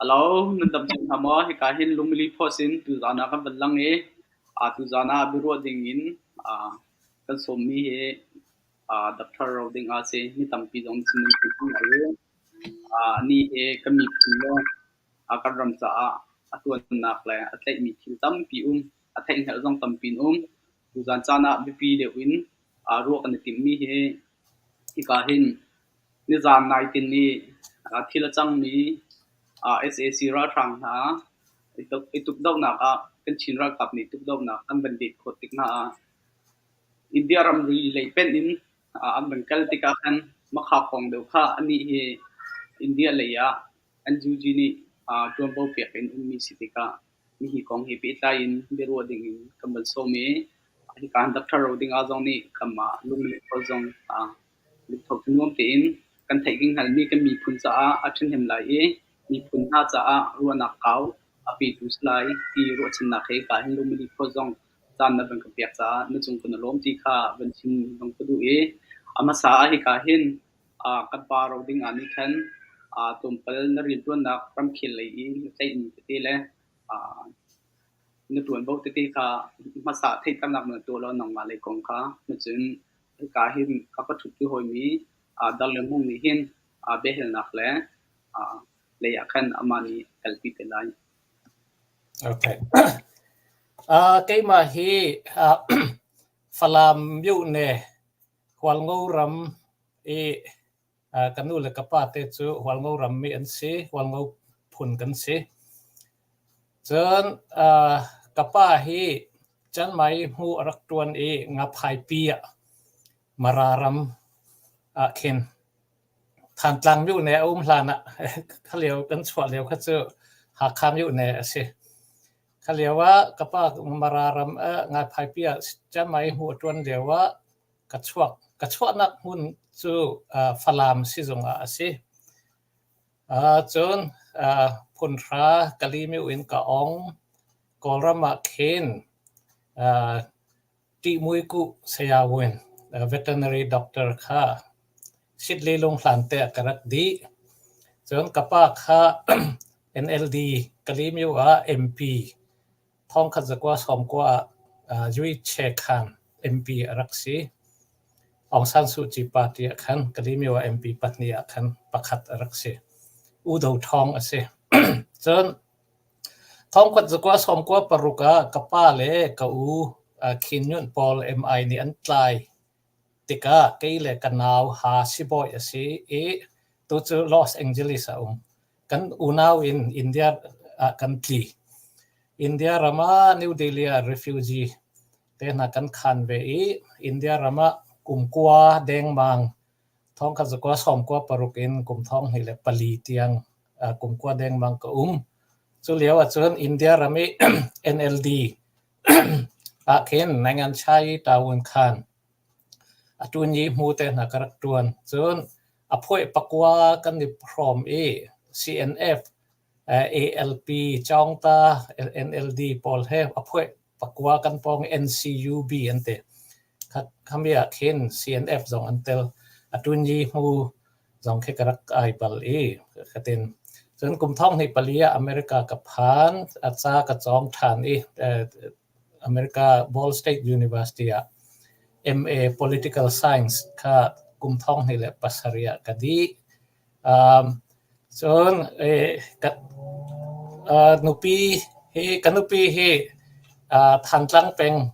Alo, nan dam cio hna maw? Hika hin Lungmili Post in tuzaan ah kan van lang i tuzaan ah biaruah ding in kan sawmmi hi Dr. Ro Ding a si. Mi tampi zong sin nan thei cang lai i anih hi kan miphun le kan ram caah a tuannak le a tlaihmi thil tampi um, a theihhngalh zong tampi in um. Tuzaan caan ah biapi deuh in ruah kan i timhmi hi hika hin nizaan naitin i thil a cangmi sac ralhrang hna i tukdohnak ah kan Chin ralkap nih tukdohnak an van det khawh tik hna ah India ramri lei penh in an van kal tikah khan Makha kong deuh kha anih hi India lei ah NUG nih ṭuanvo pek in ummi si tikah Hihi kong he pehtlai in biaruah ding in kan van sawm i hika hin Dr. Rodinga zong nih kanmah lungmilh zong lungtho nuam tein kan theih kan hngalhmi kan miphun caah a ṭhahnem lai i miphun hna caah ruahnak kau a petu si lai ti ruahchannak he hika hin lungmilh zong caan na van ka pek caah na cung kan i lawm ti kha van chim zong ka duh i a hmasa ah hika hin kan pa Rodinga nih khan tlawmpal na rianṭuannak ramkhel lei i na tlaihmi tete le na ṭuanvo tete kha hmasa theihternak na tuah law nangmah lei kong kha cun hika hin a ka ṭhutpi hawimi Dar Le Hmung nih hin biahalnak le lei ah khan amah nih kalpi te lai. Okay. Keimah hi Falam myone Hualngo ram i ka nu le ka pa te cu Hualngo rammi an si, Hualngo phun kan si. Cun ka pa hi Chiangmai hmu a rak ṭuan i Ngaphaipi ah Mara ram ah khin Thantlang myone a um hlan ah kha lio kan chuah lio kha cu Hakha myone a si. Kha lio ah ka pa Mara ram Ngaphaipi ah Chiangmai hmu a ṭuan lio ah Ka chuak. Ka chuahnak hmun cu Falam sizung ah a si. Cun phunhra Kalymyo in ka ong. Kawlram ah khin Ṭihmuikuh sayawin veterinary doctor kha Sidley lunghlan te ah ka rak dih. Cun ka pa kha NLD Kalymyo ah MP Thongkhat zakua sawmkua ah Yui Che Khan MP a rak si. Aung San Suu Kyi party ah khan Kalymyo ah MP pahnih ah khan pakhat a rak si. U Do Thawng a si. Cun thongkhat zakua sawmkua paruk ah ka pa le ka u Khin Nyunt pawl MI nih an tlai tikah kei le ka nau Ha sibawi a si i tucu Los Angeles ah a um. Kan unau in India ah kan tli. India ram ah New Delhi ah refugee te hna kan khan ve i India ram ah kum kua dengmang thongkhat zakua sawmkua paruk in kum thong hnih le pali tiang kum kua dengmang ka um. Cu lio ahcun India ram i NLD ah khin Nanganchai Tawun Khan a ṭunyi hmu te hna ka rak ṭuan. Cun a phuai pakua kan i hrawm i CNF, ALP, Cawngta, NLD pawl he a phuai pakua kan pawng NCUB an ti. Khami ah khin CNF zong an tel. A ṭunyi hmu zong khi ka rak ai bal i katin. Cun kum thong hnih pali ah America ka phan, a ca ka cawng ṭhan i America Ball State University ah MA Political Science kha kum thong hnih le pasarih ah ka dih. Cun ka nupi hi ka nupi hi Thantlang peng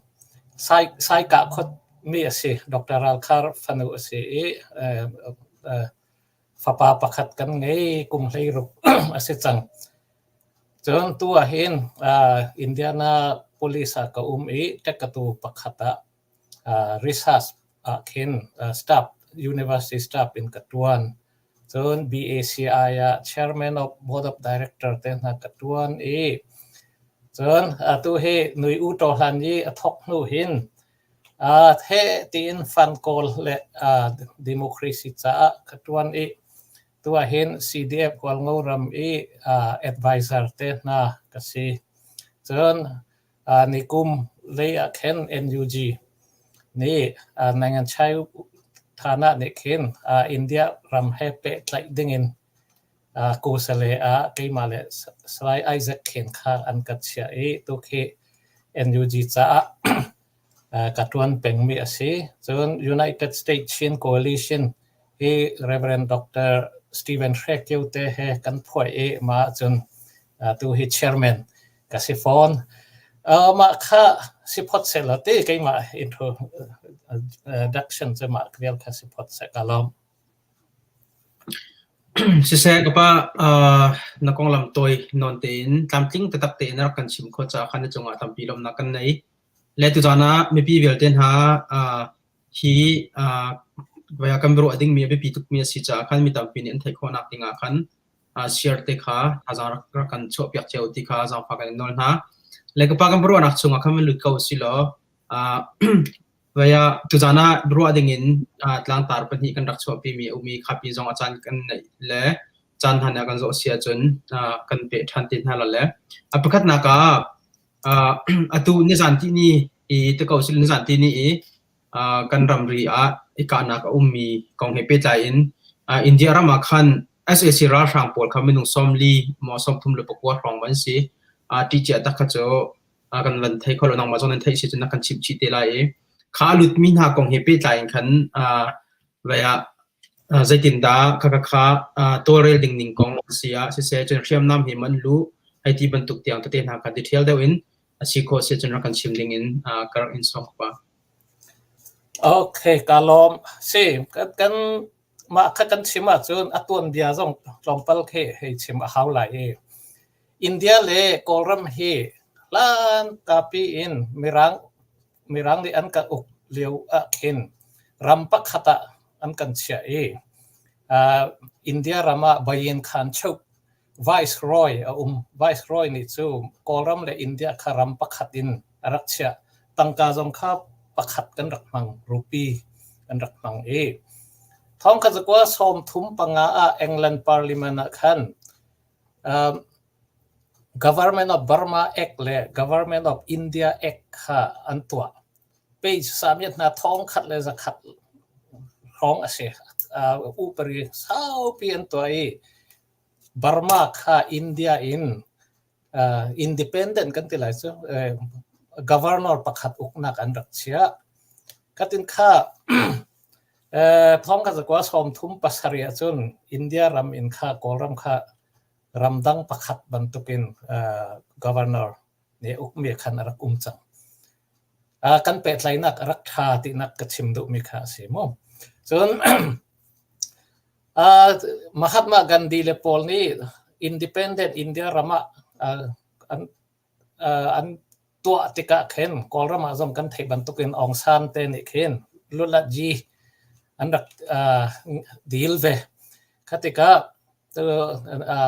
Saikah khuami a si. Dr. Ral Khar fanu a si i fapa pakhat kan ngei kum 16 a si cang. Cun tu ahhin Indianapolis ah ka um i ṭekkatu pakhat ah research ah khin staff university staff in ka ṭuan. Cun BACI ah chairman of board of director te hna ka ṭuan i cun atu hi Nui U Taw Hlan i a thawk hnu hin heh tiin fund kawl le democracy caah ka ṭuan i tu ahhin CDF Hualngo ram i advisor te hna ka si. Cun nikum lei ah khin NUG nih Nanganchai Thana nih khin India ram he pehtlaih dingin. Kusale ah keimah le Salai Isaac Khen kha an ka chiah i tukhi NUG caah ka ṭuan pengmi a si. Cun United States Chin Coalition hi Reverend Dr. Stephen Hre Kio te he kan phuai i mah cun tu hi chairman ka si fawn. Mah kha si phot sehlaw ti keimah introduction cu mah vial kha si phot seh ka lawm. Siseh ka pa, na konglam tawi nawn tein tlamtling taktak tein na rak kan chim khawh caah khan na cungah tampi lawmhnak kan nei. Le tuzaan ah mipi vialte hna hi kan biaruah dingmi a biapi tukmi a si caah khan mi tampi nih an theih khawhnak dingah khan share te kha thazaang rak kan chuahpiak cio ti kha zaangfah kan in nawl hna. Le ka pa kan biaruahnak chungah khan van lut ko usih law tuzaan ah ruah dingin tlangtar pahnih kan rak chuahpimi a um i khapi zong a caan kan neih le caan hna nih a kan zawh si ahcun kan peh ṭhan te hna la le. A pakhatnak ah atu nizan tihni i ti ko sih nizan tihni i kan ramri ah i kahnak a ummi kong he pehtlai in India ram ah khan sac ralhrang pawl kha minung 40 maw 34 hrawng an si. Ṭihcia tak kha cu kan van thei kho lo nangmah zong nan theih si cun na kan chimh chih te lai i kha a lutmi hna kong he pehtlai in khan vei ah zeitindah kha kha tawlrel ding ning kong si ah siseh cun hriamnam hi man lu hei ti bantuk tiang tete hna kha detail deuh in a si khawh si cun rak kan chim ding in ka rak in sawm pa. Okay, ka lawm. Si, kan mah kha kan chim ahcun a tuanbia zong tlawmpal khi hei chim a hau lai i India le Kawlram hi hlan kapi in Mirang nih an kan uk lio ah khin ram pakhat ah an kan chiah i India ram ah Bayin Khan Chuk Viceroy a um. Viceroy nih cu Kawlram le India kha ram pakhat in a rak chiah. Tangka zong kha pakhat kan rak hmang, rupee kan rak hmang i thongkhat zakua 35 ah England Parliament ah khan Government of Burma Act le Government of India Act kha an tuah. Page samiat hna 1100 hrawng a si. Upari saupi an tuah i Burma kha India in independent kan ti lai cu governor pakhat uknak an rak chiah. Katin kha 1937 ahcun India ram in kha Kawlram kha ramdang pakhat bantukin governor nih ukmi khan a rak um cang. Kan pehtlaihnak a rak ṭha tinak ka chim duhmi kha a si mu. Cun Mahatma Gandhi le pawl nih independent India ram ah an tuah tikah khin Kawlram ah zong kan theih bantukin Aung San te nih khin Lulatji an rak dil ve. Kha tikah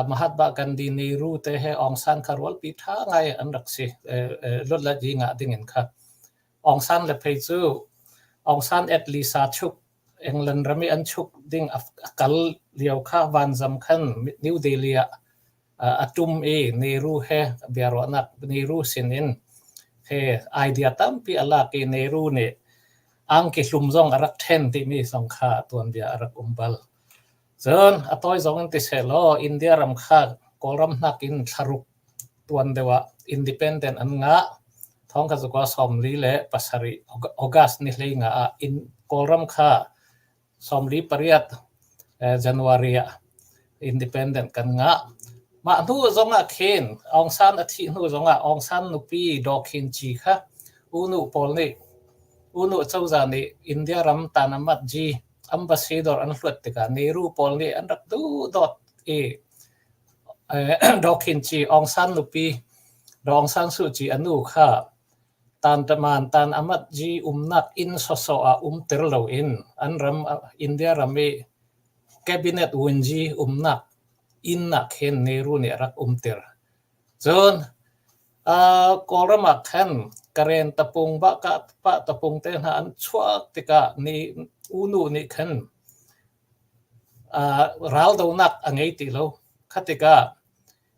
Mahatma Gandhi, Nehru te he Aung San kha rualpi ṭha ngai an rak si Lulatji ngah dingin kha. Aung San le phei cu Aung San at Lisa Chuk England ram i an chuk ding a kal lio kha vanzam khan New Delhi ah a ṭum i Nehru he biaruahnak Nehru sinin he idea tampi a lak i Nehru nih angki hlum zong a rak ṭhen timi zong kha tuanbia a rak um bal. Cun a tawi zong in ti sehlaw India ram kha Kawlram nakin thlaruk tuan deuh ah independent an ngah. Thawngkha zakua 47 August ni 15 ah Kawlram kha 48 January ah independent kan ngah. Mah hnu zong ah khin Aung San a thih hnu zong ah Aung San nupi Daw Khin Ci kha U Nu pawl nih U Nu cozah nih India ram Tanamat G ambassador an hluat tikah Nehru pawl nih an rak duhdawt i Daw Khin Ci Aung San nupi Daw Aung San Suu Kyi a nu kha Tantaman Tan Amat Gyi umnak inn sawsawh ah umter loin an ram India ram i cabinet wunji umnak inn ah khin Nehru nih a rak umter. Cun Kawlram ah khan Karen tapung bah tapung te hna an chuak tikah ni U Nu nih khan raldonak a ngei ti lo. Kha tikah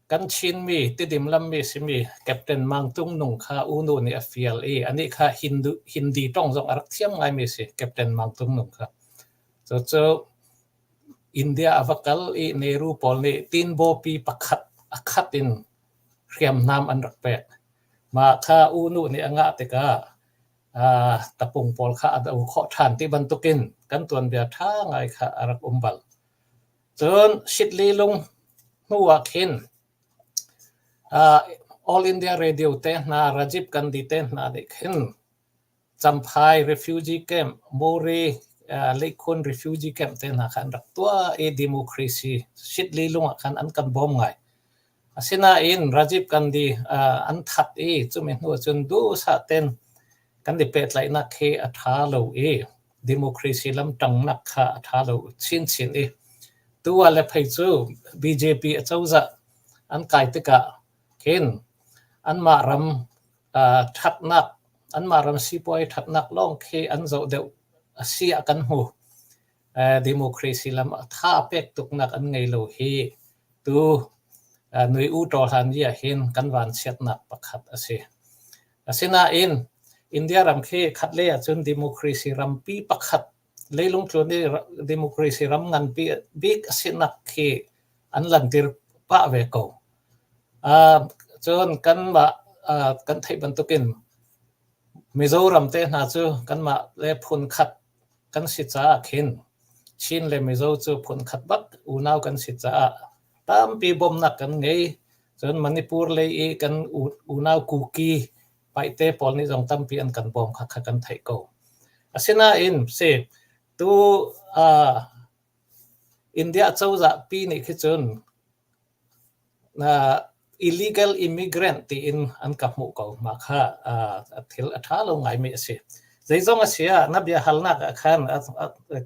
Kan Chinmi Tidim lammi simi Captain Mang Tung Nung kha U Nu nih a fial i anih kha Hindi ṭong zong a rak thiam ngaimi a si, Captain Mang Tung Nung kha. Cucu India a va kal i Nehru pawl nih tinbawpi pakhat a khat in hriamnam an rak pek. Mah kha U Nu nih a ngah tikah tapung pawl kha a do khawh ṭhan ti bantukin kan tuanbia ṭha ngai kha a rak um bal. Cun Shitli lung hnu ah khin All India Radio te hna, Rajiv Gandhi te hna nih khin Champhai refugee camp, Mori Leikhun refugee camp te hna kha an rak tuah i democracy Shitli lung ah khan an kan bawm ngai. Asinain Rajiv Gandhi an that i cumi hnu ahcun duhsah ten kan i pehtlaihnak hi a ṭha lo i democracy lam ṭangnak kha a ṭha lo chinchin i tu ah le phei cu BJP acozah an kai tikah khin anmah ram ṭhatnak anmah ram sipuai ṭhatnak lawng khi an zoh deuh a si ah kan hmu. Democracy lam a tha pek tuknak an ngei lo hi tu nui u ṭaw hlan i ahhin kan vanchiatnak pakhat a si. Asinain India ram khi khatlei ahcun democracy rampi pakhat leilung tlun i democracy ram nganpi bik a sinak khi an lantir pah ve ko. Cun kanmah kan theih bantukin Mizoram te hna cu kanmah le phun khat kan si caah khin Chin le Mizo cu phun khat bak unau kan si caah tampi bawmhnak kan ngei. Cun Manipur lei i kan unau Kuki paihte pawl nih zong tampi an kan bawm kha kha kan theih ko. Asinain si tu India cozah pi nih khi cun illegal immigrant tiin an ka hmuh ko. Mah kha thil a ṭha lo ngaimi a si. Zeizong a si ah na bia halnak ah khan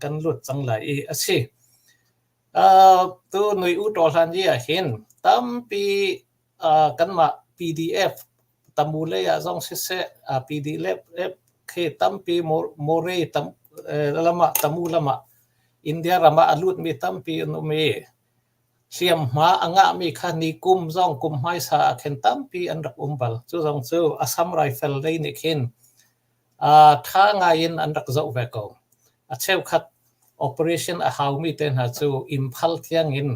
kan lut cang lai i a si. Tu nui u ṭaw hlan i ah hin tampi kanmah PDF tamu lei ah zong siseh PDF khi tampi More tam lam ah tamu lam ah India ram ah a lutmi tampi an um i Hliamhma a ngahmi kha nikum zong kum hmaisa ah khin tampi an rak um bal. Cu zong cu Assam Rifle lei nih khin ṭha ngai in an rak zoh ve ko. A cheukhat operation a haumi te hna cu Imphal tiang in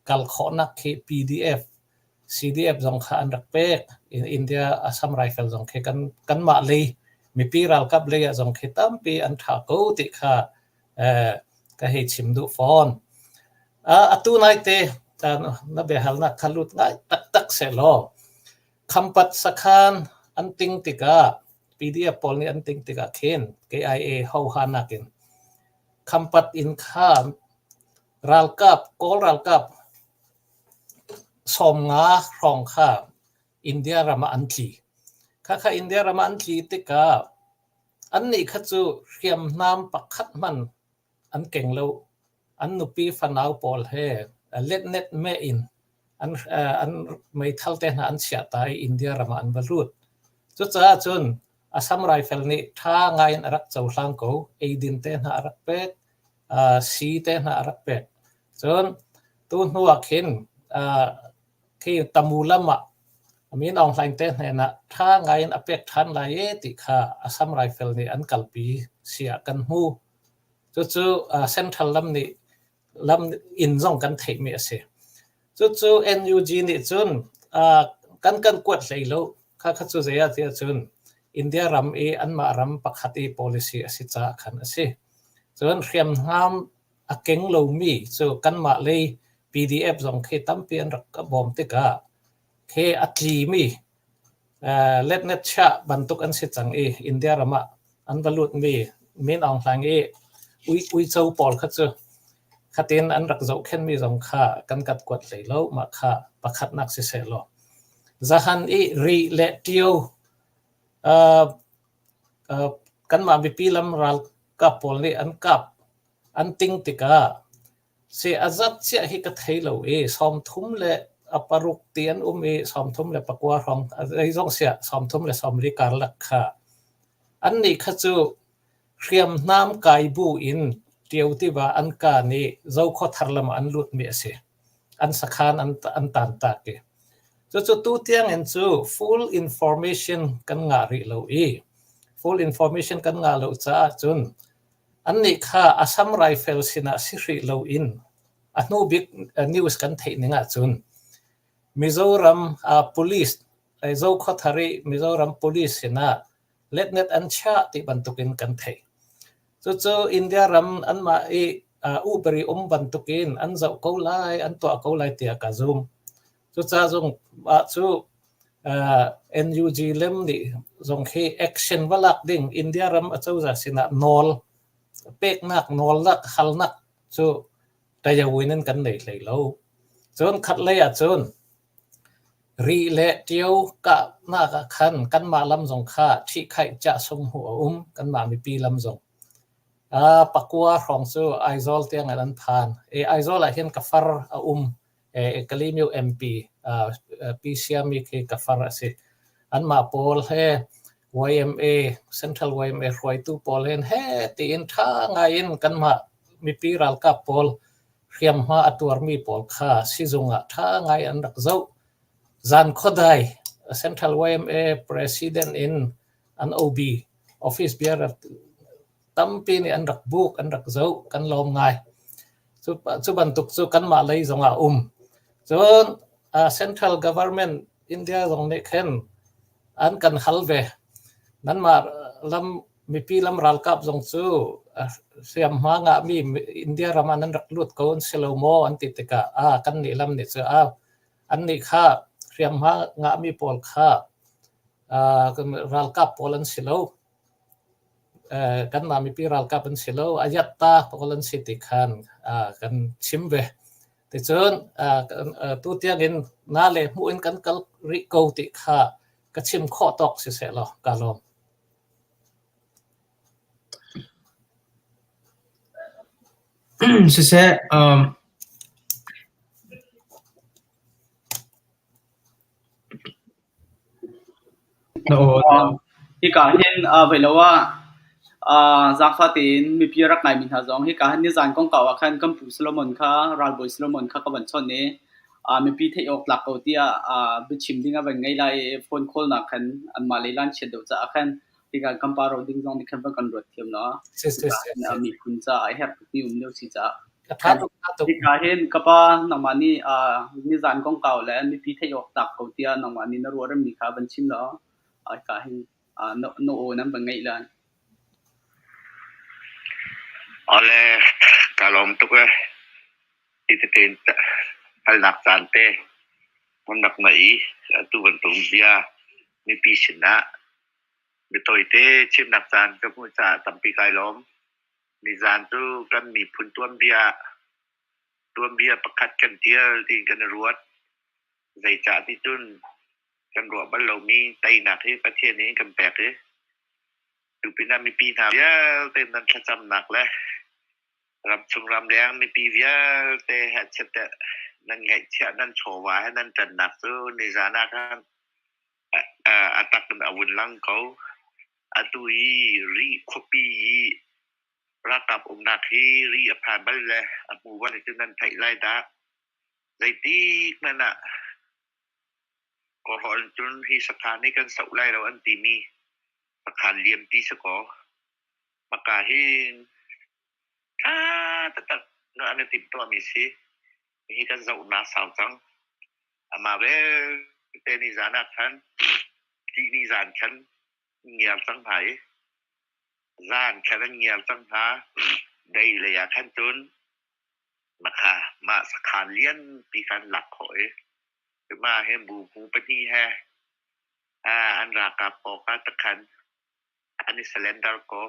kal khawhnak khi PDF, CDF zong kha an rak pek. India Assam Rifle zong khi kan kanmah lei mipi ralkap lei ah zong khi tampi an ṭha ko ti kha ka hei chim duh fawn. Atu naite na biahalnak kha lut ngai taktak sehlaw Khampat sakhan an ting tikah PDF pawl nih an ting tikah khin KIA hoha nakin Khampat inn kha ralkap Kawl ralkap 50 hrawng kha India ram ah an tli. Khakha India ram ah an tli tikah annih kha cu hriamnam pakhat hmanh an keng lo. An nupi fanau pawl he letnet meh in an an meithal te hna an chiah ta i India ram ah an va lut. Cucaah cun Assam Rifle nih ṭha ngai in a rak cohlang ko. Eidin te hna a rak pek, sii te hna a rak pek. Cun tu hnu ah khin khi Tamu lam ah Min Aung Hlaing te hnenah ṭha ngai in a pek ṭhan lai e ti kha Assam Rifle nih an kalpi siah kan hmu. Cucu Central lam nih lam inn zong kan theihmi a si. Cucu NUG nih cun kan kan kuat hlei lo. Kha kha cu zei ah tiah cun India ram i anmah ram pakhat i policy a si caah khan a si. Cun hriamnam a keng lomi cu kanmah lei PDF zong khi tampi an rak bawm tikah khi a tlimi letnet chiah bantuk an si cang i India ram ah an va lutmi Min Aung Hlaing i uico pawl kha cu khatin an rak zohkhenmi zong kha kan kat kuat hlei lo. Mah kha pakhatnak siseh law zahan i ri le ṭio kanmah mipi lam ralkap pawl nih an kap an ting tikah Si a zat chiah hi ka thei lo i 36 ti an um i 39 hrawng zeizong siah 30 le karlak kha annih kha cu hriamnam kai bu in Ṭio tiva an kaan i Zokhawthar lam ah an lutmi a si. An sakhan an, an tantak i. Cucu tu tiang in cu full information kan ngah rih lo i full information kan ngah lo caah cun Annih kha Assam Rifle sinah si hrih loin A hnu bik news kan theih ning ahcun Mizoram police Zokhawthar i Mizoram police sinah letnet an chiah ti bantukin kan theih. Cucu India ram anmah i upari um bantukin an zoh ko lai, an tuah ko lai tiah ka zum. Cucaah zong mah cu NUG lem nih zong khi action va lak ding India ram acozah sinah nawl peknak nawlnak halnak cu tayawin in kan nei hlei lo. Cun khatlei ahcun Ri le ṭio kahnak ah khan kanmah lam zong kha ṭhihkhaih cahsung hmuh a um, kanmah mipi lam zong. Pakua hrawng cu Aizawl tiang in an phan. Aizawl ah hin ka far a um. Kalemyo MP Pi Siami khi ka far a si. Anmah pawl he YMA, Central YMA hruaitu pawl hin heh tiin ṭha ngai in kanmah mipi ralkap pawl Hriamhma a tuarmi pawl kha sizung ah ṭha ngai an rak zoh. Zan khuadai Central YMA President in an OB office bearer tampi nih an rak buk, an rak zoh, kan lawm ngai. Cu bantuk cu kanmah lei zong ah a um. Cun Central Government India zong nih khin an kan hal ve. Nanmah lam Mipi lam ralkap zong cu hriamhma ngahmi India ram ah nan rak lut ko an si lo maw an ti tikah kannih lam nih cu annih kha hriamhma ngahmi pawl kha ralkap pawl an si lo. Kanmah mipi ralkap an si lo. A yatta pawl an si ti khan kan chim ve. Ticun tutiang in na le hmuh in kan kal rih ko ti kha ka chim khawh tawk siseh law kaa lawm. Siseh, na aw Hika hin voi lo ah zaangfah tein mipi rak ngaimi hna zong hika hin nizan kongkau ah khan kan pu Solomon kha ralbawi Solomon kha ka van chawnh i mipi theih awk tlak ko tiah biachim ding a van ngei lai i phone call nak khan anmah lei lan chiat deuh caah khan hika kan pa ro ding zong nih khan van kan ruat thiam lo. Miphun caah a herh tukmi um lio si caah. Hika hin ka pa nangmah nih nizan kongkau le mipi theih awk tlak ko tiah nangmah nih na ruah remmi kha van chim law hika hin na aw nan van ngeih lan. Awle, ka lawm tuk e. Hi tete halnak caan te nan rak ngeih i atu bantuk bia mipi sinah biatawite chimnak caan ka hmuh caah tampi kai lawm. Nizaan cu kan miphun tuanbia pakhat kan tial tiin kan i ruat. Zeicah ti cun kan ruah bal lomi teinak hi Pathian nih kan pek i tupin ah mipi hna vialte nan thlacamnak le Ramchung ramleng mipi vialte he chiat nan ngaihchiah nan chawva he nan ṭannak cu nizan ah khan a tak in a vun lang ko. Atu i Rih khuapi i ralkap umnak hi Rih a phan bal le a hmu bal hi cu nan theih lai dah. Zeitik hmanh ah Kawlrawn cun hi sakhan hi kan soh lai lo an timi sakhan liampi si kaw. Hmaka hin ṭha taktak an i timhtuahmi si. Hihi kan zohnak sau cang. Amah belte nizan ah khan tihni zan khan ngiar cang hna i zan khan an ngiar cang hna. Dei lei ah khan cun makha mah sakhan lianpi khan lak khawh i mah he bu hmu pahnih he an ralkap pawl kha takhan an i surrender ko.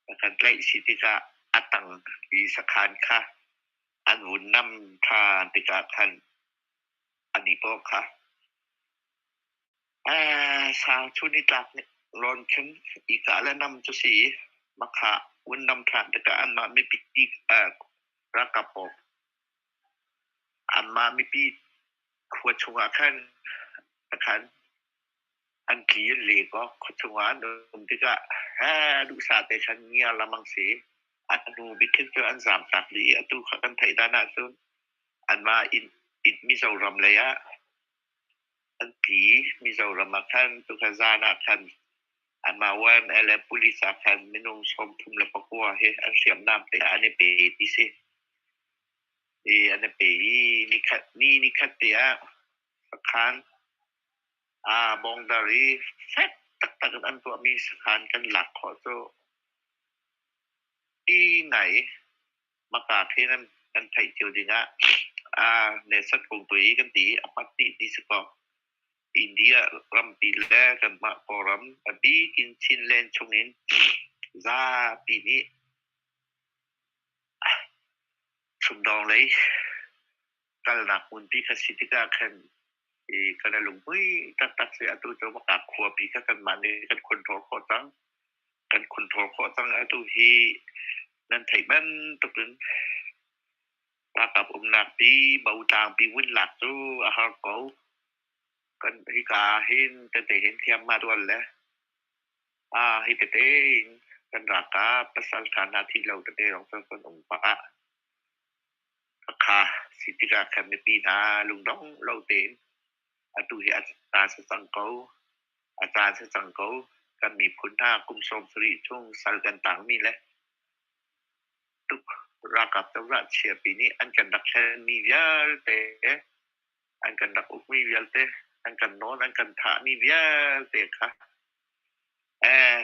A kan tlaih si tikah a tang i sakhan kha an vun nam ṭhan tikah khan anih paoh kha sang chun i tlak rawn khin i kah le nam cu si i makha vun nam ṭhan tikah anmah mipi ralkap pawl anmah mipi khua chungah khan khan An tli an le kaw khuachung ah an um tikah duhsah te khan ngiar lengmang si. A hnu bik khin cu an zaamtak dih i atu kha kan theih dan ahcun anmah inn Mizoram lei ah an tli. Mizoram ah khan tukha zan ah khan anmah YML le police ah khan minung 39 hi an hriamnam te an i pe ti si. I an i pe i nikhat ni nikhat te ah sakhan aa bawngdar i fek taktak in an tuahmi sakhan kan lak khawh cu i ngai maka khi nan kan theih cio dingah Nesat kungpui kan ti i a hmat dih ti si kaw India rampi le kanmah Kawlram a bik in Chinland chungin zapi nih sumdawng lei kalnak hmunpi kha si tikah khan i kan i lunghmui taktak si. Atu cu maka khuapi kha kanmah nih kan control khawh cang. Kan control khawh cang. Atu hi nan theih bantuk in ralkap umnak pi Botlang pi vun lak cu a har ko. Kan hika hin tete hin thiam ma rual le hi tete in kan ralkap pasal ṭha hna thih lo tete zong cu kan um pah ah kha si tikah khan mipi hna lungdong lo tein atu hi a caan si cang ko. A caan si cang ko. Kan miphun hna kum 70 chung sal kan tangmi le tuk ralkap cozah chiapi nih an kan rak thlenmi vialte, an kan rak ukmi vialte, an kan nawn, an kan thahmi vialte kha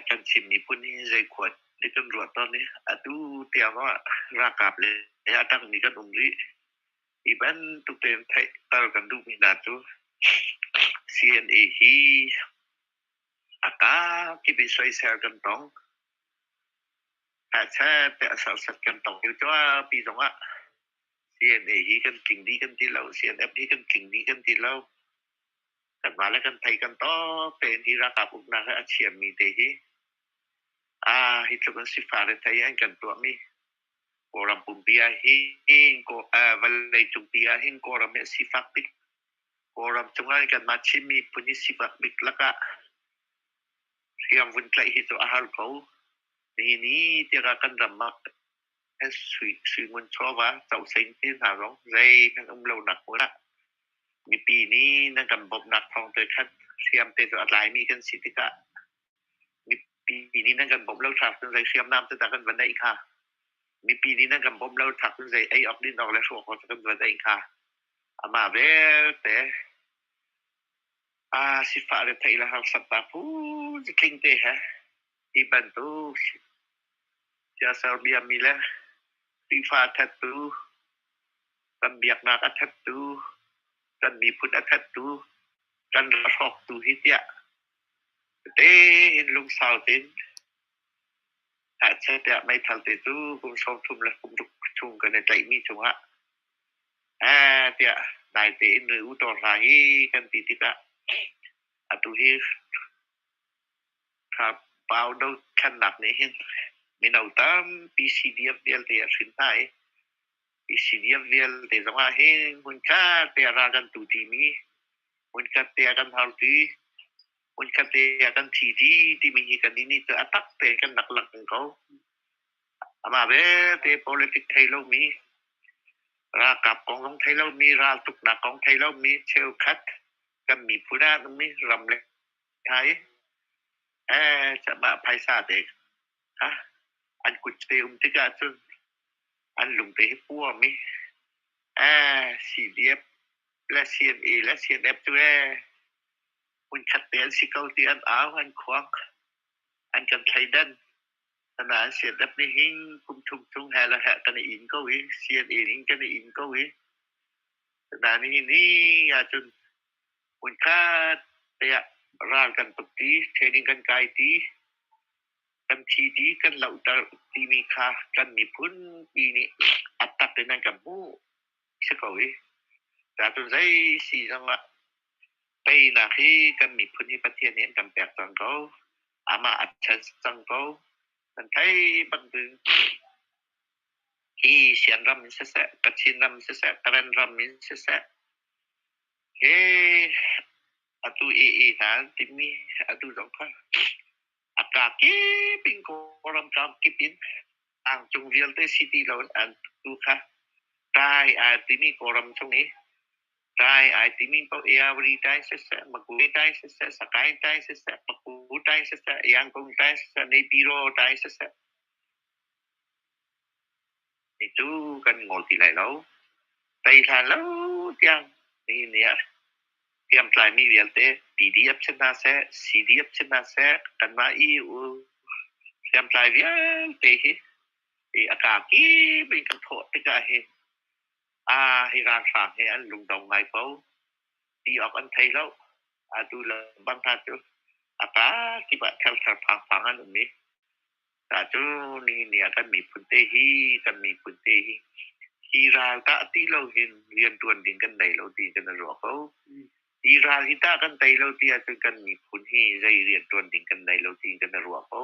kan Chin miphun hi zei khuat nih kan ruah tawn i atu tiang ah ralkap le a tangmi kan um rih. Hi bantuk tein theihter kan duhmi hna cu CNA hi a kakip in soisel kan tong. Hngakchia te a sersiat kan tong i cuapi zongah CNA hi kan tling dih kan ti lo, CNF hi kan tling dih kan ti lo. Kanmah le kan thei kan tawk tein hi ralkap uknak hi a chiami te hi hi tluk in sifah le thei an kan tuahmi Kawlram pumpi ah hin vawlei cungpi ah hin Kawlram hi a sifak bik. Kawlram cungah kanmah Chin miphun hi sifak bik lakah hriam vun tlaih hi cu a har ko. Nihin ni tiangah kan ram ah sui ngun chawva cohseng te hna zong zeihmanh um lonak hmun ah mipi nih nan kan bawmhnak thawng te khan hriam te cu a tlaimi kan si tikah mipi nih nan kan bawmh lo thak cun zei hriamnam cu dah kan va neih hnga? Mipi nih nan kan bawmh lo thak cun zei ei awk din awk le hrawh awk cu kan va neih hnga? Amah vialte sifah le theih le harsatnak phun tling te he hi bantuk siasal biami le Khrihfa a thattu, kan biaknak a thattu, kan miphun a thattu, kan hrawktu hi tiah tein lungsau tein hachet tiah meithal te cu kum 30 le kum ruk chung kan i tlaihmi cungah tiah dai tein u tor hna hi kan ti tikah atu hi Pau dothlennak nih hin mino tampi CDF vialte a hrin hna i hi CDF vialte zongah hin hmunkhat te ah ral kan tu ṭimi, hmunkhat te ah kan har ṭi, hmunkhat te ah kan thi ṭi timi hi kannih nih cu a tak tein kan rak langh ko. Amah belte politic thei lomi, ralkap kong zong thei lomi, raltuknak kong thei lomi cheukhat kan miphun ah an um i ram le hna i mah phaisa te kha an kut te um tikah cun an lungte hi puam i CDF le CNA le CNF cu hmunkhat te an si ko ti an au an khuang an kan thleidan. Nain CNF nih hin kum thum chung he le he kan i in ko i CNA in kan i in ko i nain hi ni ahcun hmunkhat te ah ral kan tuk ti, training kan kai ti, kan thi ti, kan lohter timi kha kan miphun pi nih a tak in an kan hmuh si ko i cun zei si zongah teinak hi kan miphun hi Pathian nih an kan pek cang ko. Amah a chan cang ko. Kan thei bantukin hi Sian ram in siseh, Kachin ram siseh, Karen ram in siseh, hi atu AA hna timi atu zong kha a ka kip in Kawlram tlam kip in tlangcung vialte si ti lo in an tu kha Tai ai timi Kawlram chung i Tai ai timi paoh Ayawari tai siseh, Magwe tai siseh, Sakaing tai siseh, Paku tai siseh, Yangon tai siseh, Naypyidaw tai siseh, cu kan ngol ti lai lo. Tei hlan lo tiang nihin ni ah hriamtlaimi vialte PDF si hna seh, CDF si hna seh, kanmah EU hriamtlai vialte hi a kakip in kan thawh tikah hin hi ralhrang hi an lungdong ngai ko. Ti awk an thei lo. Atu le bang hna cu a kakip ah therther phangphang an um i Tah cu nihin ni ah kan miphun te hi kan miphun te hi hi ral tah ti lo hin rianṭuan ding kan nei lo ti kan i ruah ko. Hi ral hi tah kan tei lo ti ahcun kan miphun hi zei rianṭuan ding kan nei lo ti kan i ruah ko.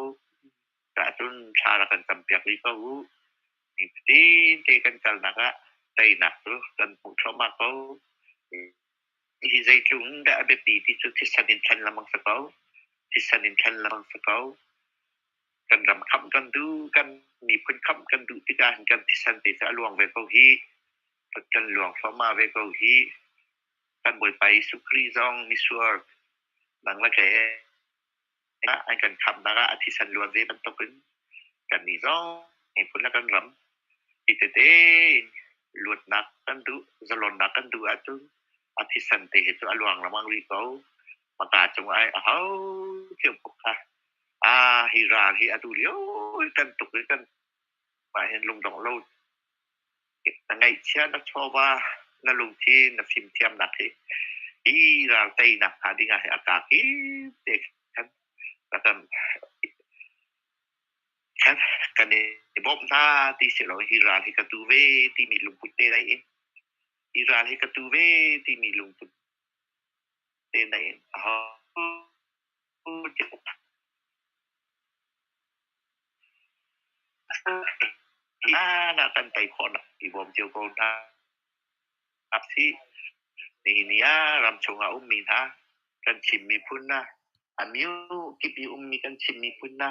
Tah cun thla rak kan campiak rih ko u. Nifatin te kan kalnak ah teinak cu kan hmuh thluahmah ko. Hi zeitluk in dah a biapi ti cu thisen in thlen lengmang si ko. Thisen in thlen lengmang si ko. Kan ram khamh kan duh, kan miphun khamh kan duh tikah hin kan thisen te cu a luang ve ko hih. Kan luang thluahmah ve ko hih. Kan Bawipa Jesuh Khrih zong misual nang le kei an kan khamhnak ah a thisen luan ve bantukin kannih zong miphun le kan ram hi tete in luatnak kan duh, zalonnak kan duh ahcun a thisen te hi cu a luang lengmang rih ko. Maka cung ah aho cio puk kha hi ral hi atu lio kan tuk i kan mah hin lungdong lo na ngaihchia na chawva na lungthin na fimthiamnak hi hi ral teinak hnga ding ah hi a kakip te khan kan kan i bawmh hna ti si lo hi ral hi ka tu ve timi lungput te dai in hi ral hi ka tu ve timi lungput te dai in aho Na kan tei khawhnak i bawm cio ko hna sih. Nihin ni ah ramchung ah ummi hna kan Chin miphun hna, a myu kip i ummi kan Chin miphun hna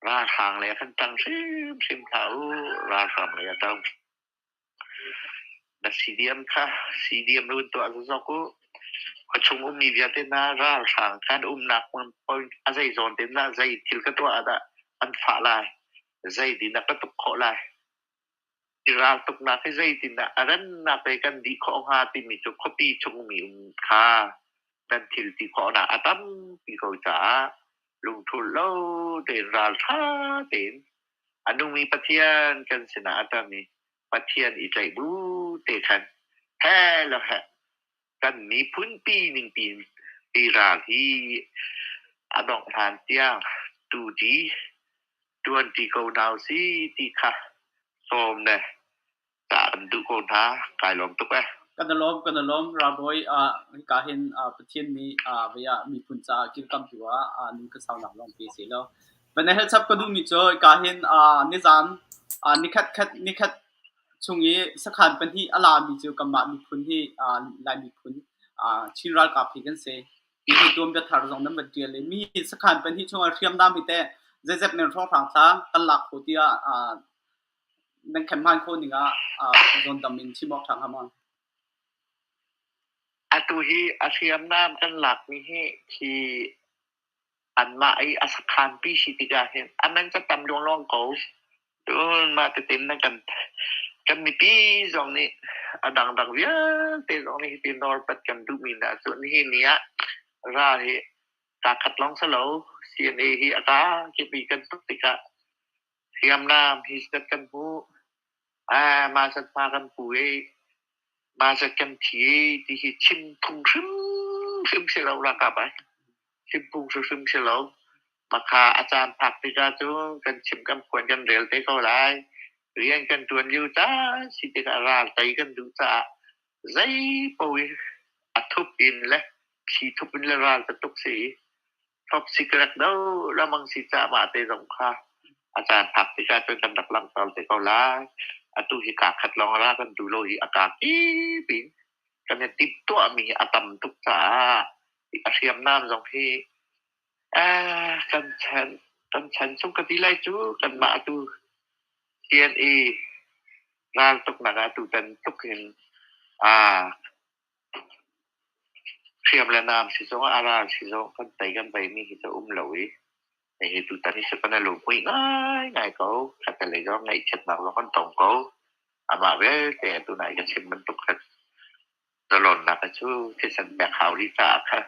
ralhrang lei ah kan ṭang hrimhrim hlah u. Ralhrang lei ah ṭang Na CDM kha CDM na hun tuah zokzok u. Khuachung ummi vialte hna ralhrang khan umnak hmun a zei zawn te dah zei thil ka tuah ah dah an fah lai, zeitin dah ka tuk khawh lai. Hi raltuknak hi zeitin dah a rannak te kan dih khawh hnga timi cu khuapi chungmi um kha nan thil ti khawhnak a tampi ko caah lungthul lo tein ralṭha tein A nungmi Pathian kan sinah a ṭang i Pathian i tlaih bu te khan heh le heh kan miphunpi ningpi hi ral hi a dongh hlan tiang tuṭi ṭuanṭi ko hna usih ti kha sawm le cah kan duh ko hna. Kai lawm tuk eh. Kan i lawm, kan i lawm. Ralbawi, hika hin Pathian nih vei ah miphun caah kilkamtu ah nun kan saunak lawng pe seh law. Van hal chap ka duhmi cu hika hin nizan nikhat khat nikhat chung i sakhan pahnih a lami cu kanmah miphun hi Lai miphun Chin ralkap hi kan si. Hi tuanbia thar zong nan van ṭial i mi sakhan pahnih chungah hriamnam hi teh zeizep men hrawnghrang thla kan lak kho tiah nan khem hman khawh ning ah zawndam in chim awk ṭha hnga maw? Atu hi a hriamnam kan lakmi hi hi anmah i a sakhanpi si tikah hin a man cu tam luangluang ko. Cun mah tetin nan kan kan mipi zong nih a dangdang vialte zong nih hiti nawlpat kan duhmi hna cu nihin ni ah ral hi kaa khat lawng si lo CNA hi a ka kip i kan tuk tikah Hriamnam hi zat kan hmuh. Mah zat hma kan pu i mah zat kan thi i ti hi chim phung hrimhrim si lo ralkap ai. Chim phung hrimhrim si lo. Makha a caan phak tikah cun kan chim kan phuan kan rel te ko lai. Rian kan ṭuan lio caan si tikah ral tei kan duh caah zei paoh i a thup in le thli thup in le ral ta tuk si i Top secret do lamang si ca mah te zong kha a caan phak tikah cun kan rak langhter te ko lai. Atu hi kaa khat lawng ra kan duh lo i a kaa kip in kan i timhtuahmi a tam tuk caah a hriamnam zong hi kan chan kan chan chung ka ti lai cu kanmah atu CNA raltuknak ah tutan tluk hin Hriam le nam si zong ah a ral si zong kan tei kan veimi hi cu a um lo i hihi tutan hi kan i lunghmuih ngaingai ko. Khatlei zong ngaihchiatnak zong kan tong ko. Amah vialte atu nai ka chim bantuk khan. Zalonnak cu thisen pek hau rih caah khan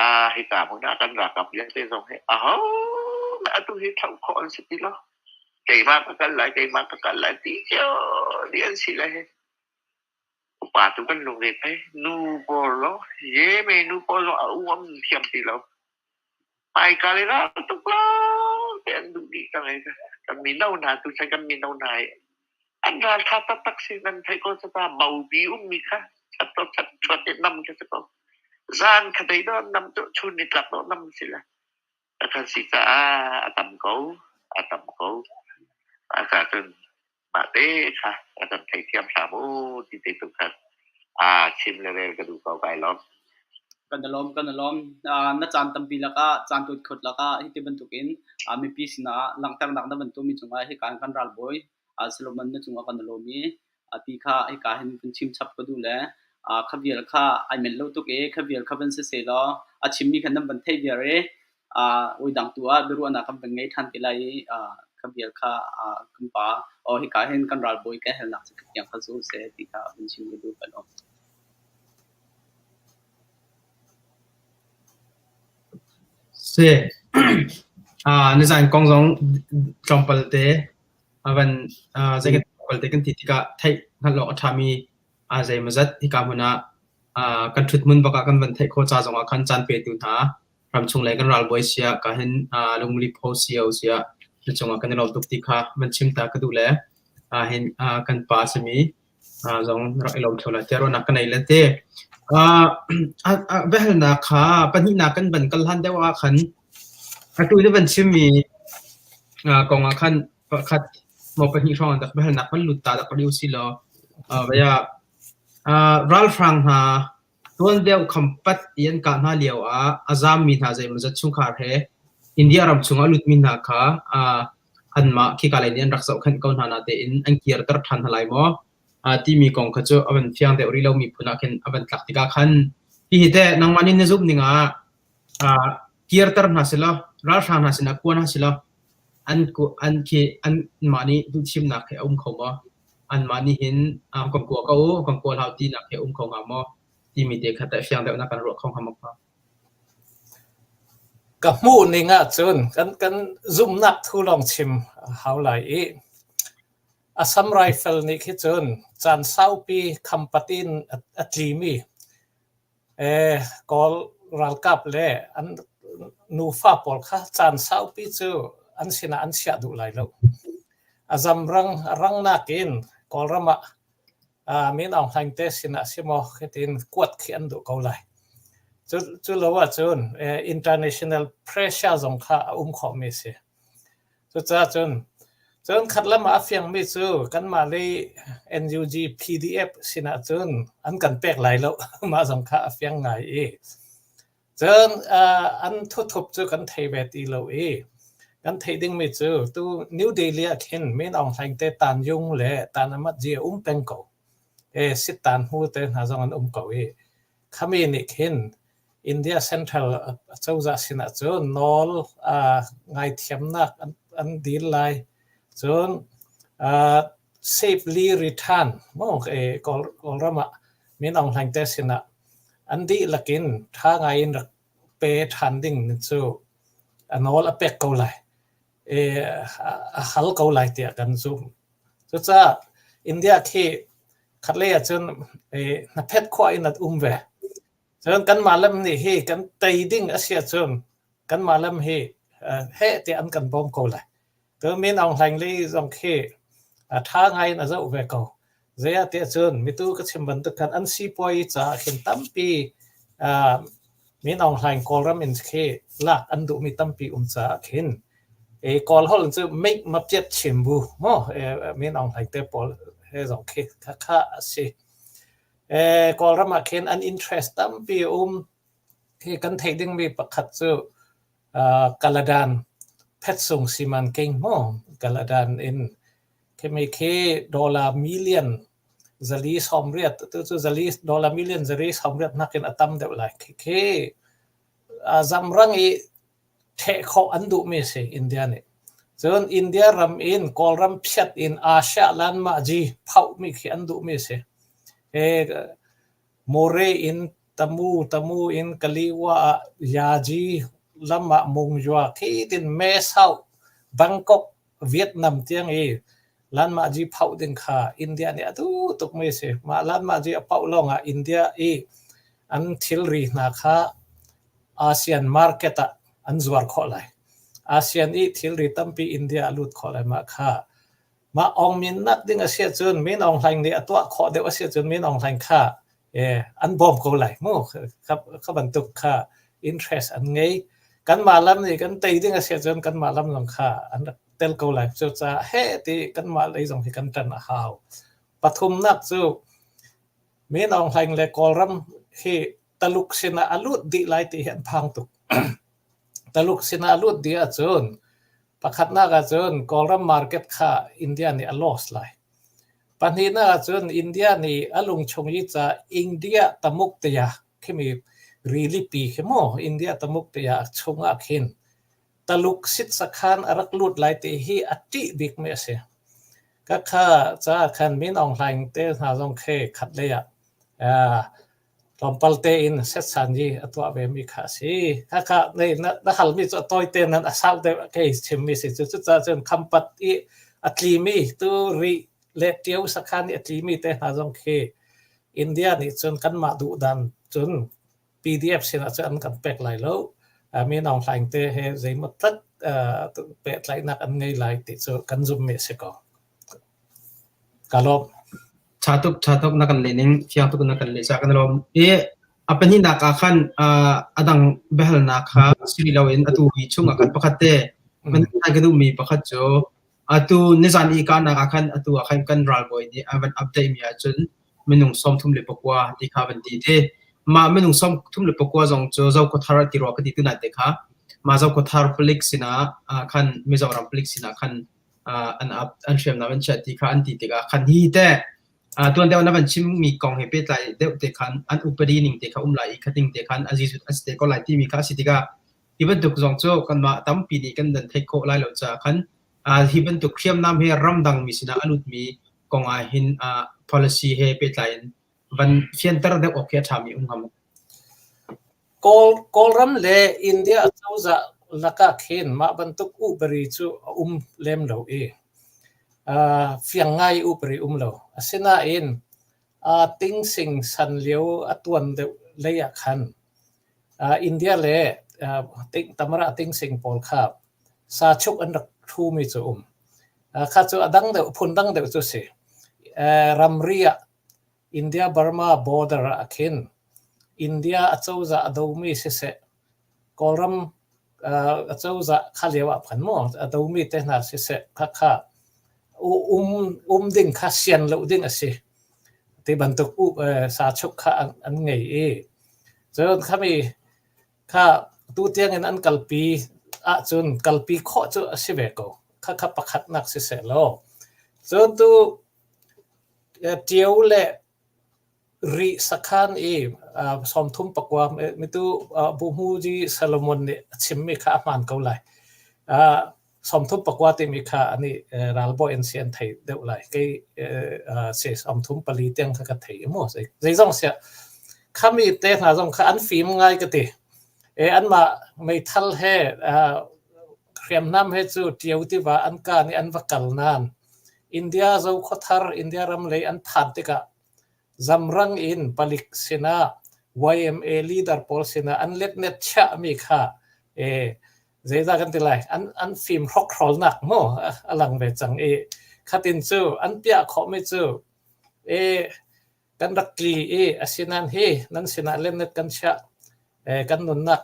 ah hika hmun ah kan ralkap vialte zong hi ahohmanh atu hi thlauh khawh an si ti lo. Keimah ka kal lai, keimah ka kal lai ti cio dih an si lai hi. Upa tu kan lungre thei. Nu pawl lo, ye me nu pawl zong a uam thiam ti lo. Hmaika le ral tuk lawng te an duh dih cang i kan mino hna tu chan kan mino hna hi an raltha taktak si nan theih ko sata bobi ummi kha chat to chat chuat i nam khi si ko. Zan kha dei do nam cu chun ni tlak do nam si le a kan si caah a tam ko a tam ko a ca cun mah te kha a kan theithiam hram u ti te tu khan a chim le rel ka duh ko kai lawm. Kan i lawm, kan i lawm. Na caan tampi lakah, caan tuat khot lakah hiti bantukin mipi sinah langhternak na van tuahmi cungah hika hin kan ralbawi Solomon na cungah kan i lawm i ti kha hika hin vun chim chap ka duh le kha vial kha ai menh lo tuk i kha vial kha van si sehlaw a chimmi kha nan van theih viar i Voidang tu ah biaruahnak kan van ngei ṭhan te lai i kha vial kha kan pa aw hika hin kan ralbawi kan helnak cu tiang kha zul seh ti kha vun chim ka duh kan um. Si. Nizan kong zong tlawmpal te avan zei kan tlawmpal te kan ti tikah theih hngalh awk a ṭhami zeimawzat hika hmun ah kan ṭhut hmun bak ah kan van theih khawh ca zong ah khan caan petu hna ramchung lei kan ralbawi siah ka hin lungmuli pho CEO siah na cungah kan i lawm tuk ti kha van chim ta ka duh le hin kan pa simi zong rak i lawm ṭheo lai tiah ruahnak ka nei le te. Biahalnak kha pahnihnak kan van kal hlan deuh ah khan atu na van chimmi kong ah khan pakhat maw pahnih hrawng dak biahalnak van lut ta dak rih usih law vaya ralhrang hna Tuan deuh khampat i an kah hna lioah a zaammi hna zeimawzat chungkhar he India ram chungah a lutmi hna kha anmah khika lei nih an rak zohkhenh ko hna natein an kirter ṭhan hna lai maw timi kong kha cu a van fiang deuh rih lomi phun ah khin a van tlak tikah khan hihi teh nangmah nih na zumh ning ah kirter hna selaw ralhrang hna sinah kua hna selaw an an khi anmah nih duhthimnak he a um kho maw? Anmah nih hin kan kua ko u, kan kua hlah u tinak hi a um kho hnga maw? Timi te kha teh fiang deuh na kan ruah kho hnga maw? Ka hmuh ning ahcun kan kan zumhnak thu lawng chim hau lai i Assam Rifle nih khi cun caan saupi khampat in a tlimi Kawl ralkap le an nufa pawl kha caan saupi cu an sinah an chiah duh lai lo. A zamrang a rang nakin Kawlram ah Min Aung Hlaing te sinah si maw hitin kuat khi an duh ko lai. Cu lo ahcun international pressure zong kha a um khawhmi a si. Cucaah cun cun khat lam ah a fiangmi cu kanmah lei NUG PDF sinah cun an kan pek lai lo. Mah zong kha a fiang ngai i cun an thuthup cu kan thei ve ti lo i kan theih dingmi cu tu New Delhi ah khin Min Aung Hlaing te Tan Yung le Tan Amat Ji a um peng ko. E sit tan hmu te hna zong an um ko i khami nih khin India Central cozah sinah cun nawl ngaithiamnak an dil lai. Cun safely return maw Kawlram ah Min Aung Hlaing te sinah an dihlak in ṭha ngai in rak pe ṭhan ding cu a nawl a pek ko lai. A hal ko lai tiah kan zumh. Cucaah India khi khatlei ahcun hnaphet khua in an um ve. Cun kanmah lam nih hi kan tei ding a si ahcun kanmah lam hi heh tiah an kan bawm ko lai. Tu Min Aung Hlaing lei zong khi a ṭha ngai in a zoh ve ko. Zei ah tiah cun mitu ka chim bantuk khan an sipuai caah khin tampi Min Aung Hlaing Kawlram in khi lak an duhmi tampi um caah khin Kawl holh cu meih ma piat chim bu maw Min Aung Hlaing te pawl he zong khi khakha a si. Kawlram ah khin an interest tampi a um. Hi kan theih dingmi pakhat cu Kaladan Phetsung Simanking maw Kaladan in khimi khi dollar million 480 tu cu zali dollar million 480 nakin a tam deuh lai. Khi zamrang i ṭheh khawh an duhmi a si India nih. Cun India ram in Kawlram phiat in Asia lanmah ji phauhmi khi an duhmi a si. Mawre in Tamu, Tamu in Kaliwa ah Yaji lam ah Mungyua khi tin Mesau, Bangkok, Vietnam tiang i Lanmahji phoh ding kha India nih a duh tukmi a si. Mah Lanmahji a poh lawngah India i an thilri hna kha ASEAN market ah an zuar khawh lai. ASEAN i thilri tampi India a lut khawh lai mah kha. Mah awngminnak ding a si ahcun Min Aung Hlaing nih a tuah khawh deuh a si ahcun Min Aung Hlaing kha an bawm ko lai mu. Kha bantuk kha interest an ngei. Kanmah lam nih kan tei ding a si ahcun kanmah lam zong kha an rak tel ko lai. Cucaah heh ti kanmah lei zong hi kan ṭan a hau. Pathumnak cu Min Aung Hlaing le Kawlram hi Taluk sinah a lut dih lai ti hi an phang tuk. Taluk sinah a lut dih ahcun pakhatnak ahcun Kawlram market kha India nih a loss lai. Pahnihnak ahcun India nih a lungchung i ca India tamuk tiah khimi rilipi khi mu India tamuk tiah chungah khin Taluk sitsakhan a rak lut lai ti hi a ṭih bikmi a si. Khakha caah khan Min Aung Hlaing te hna zong khi khat lei ah tlawmpal tein setsan i a tuah vemi kha a si. Khakha na halmi cu a tawite nan a sau deuh kei chimmi si cu. Cucaah cun khampat i a tlimi tu Rih le Ṭio sakhan i a tlimi te hna zong khi India nih cun kanmah duhdan cun PDF sinah cun an kan pek lai lo. Min Aung Hlaing te he zeimaw tlat pehtlaihnak an ngei lai ti cu kan zumhmi a si ko. Ka lawm. Ṭha tuk, ṭha tuk na kan leh ning, fiang tuk na kan leh caah kan i lawm. I a pahnihnak ah khan a dang biahalnak kha si rih loin atu hi chung ah khan pakhat te van ka duhmi pakhat cu atu nizan i kahnak ah khan atu ah khan kan ralbawi nih a van update mi ahcun minung 34 ti kha van ti te. Mah minung 34 zong cu Zokhawthar ti rua ka ti tunai te kha. Mah Zokhawthar palik sinah khan Mizoram palik sinah khan an an hriamnam an chiah ti kha an ti tikah khan hi te tuan deuh na van chimmi kong he pehtlai deuh te khan an upadi ning te kha um lai i khating te khan azi a si te ko lai timi kha a si tikah hi bantuk zong cu kanmah tampi nih kan dan theih khawh lai lo caah khan hi bantuk hriamnam he ramdang mi sinah a lutmi kong ah hin policy he pehtlai in van fianter deuh awk hi a ṭhami um hnga maw? Kawlram le India acozah lakah khin mah bantuk upari cu a um lem lo i fiang ngai upari um lo. Asinain tingsing san lio a tuan deuh lei ah khan India le Tamara tingsing pawl kha sachuk an rak ṭhumi cu a um. Kha cu a dang deuh, phun dang deuh cu a si. Ramri ah India-Burma border ah khin India acozah a domi siseh, Kawlram acozah kha lio ah khan maw a domi te hna siseh, khakha um ding kha sian lo ding a si. Ti bantuk sachuk kha an ngei i cun khami kha tu tiangin an kalpi ahcun kalpi khawh cu a si ve ko. Khakha pakhatnak siseh law cun tu Ṭio le Rih sakhan i 39 mitu Buhmuji Solomon nih a chimmi kha a hmaan ko lai. 34 timi kha anih ralbawi an si an thei deuh lai. Kei si 34 tiang kha ka thei mu. Zeizong siah khami te hna zong kha an fim ngai ka ti. Anmah meithal he hriamnam he cu Ṭio tiva an kaan i an va kal nain India Zokhawthar India ram lei an phan tikah zamrang in palik sinah YMA leader pawl sinah an letnet chiahmi kha zeidah kan ti lai an fim hrokhrolnak mu a lang ve cang i khatin cu an piah khawhmi cu kan rak tli i asinain hi nan sinah letnet kan chiah kan nunnak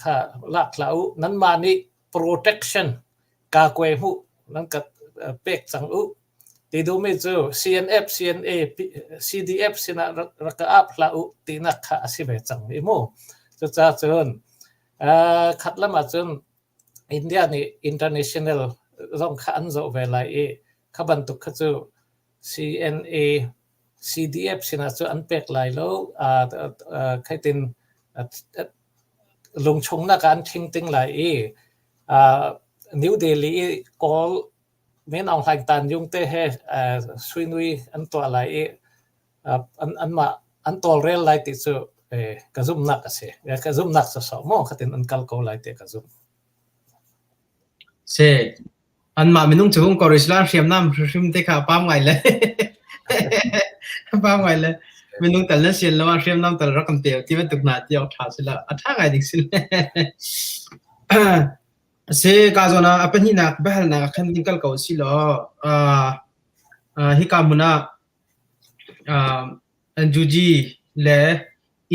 kha lak hlah u nanmah nih protection Kakuai hmuh nan ka pek cang u. Ti duhmi cu CNF, CNA, CDF sinah rak ka ap hlah u tinak kha a si ve cang i mu. Cucaah cun khat lam ahcun India nih international zong kha an zoh ve lai i kha bantuk kha cu CNA, CDF sinah cu an pek lai lo. Khaitin lungchungnak ah an ṭhing ting lai i New Delhi i Kawl Min Aung Hlaing Tan Yung te he suinui an tuah lai i anmah an tawlrel lai ti cu ka zumhnak a si. Ka zumhnak sawsawh maw khatin an kal ko lai ti ka zumh. Si. Anmah minung cu um ko rih sila hriamnam hrimhrim te kha a pam ngai le. A pam ngai le. Minung tal na sian lo ah hriamnam tal rak kan pe ti bantuk hna ti awk ṭha si lo. A ṭha ngai ding si le. Si ka zawn ah a pahnihnak biahalnak ah khan in kal ko si law hika hmun ah NUG le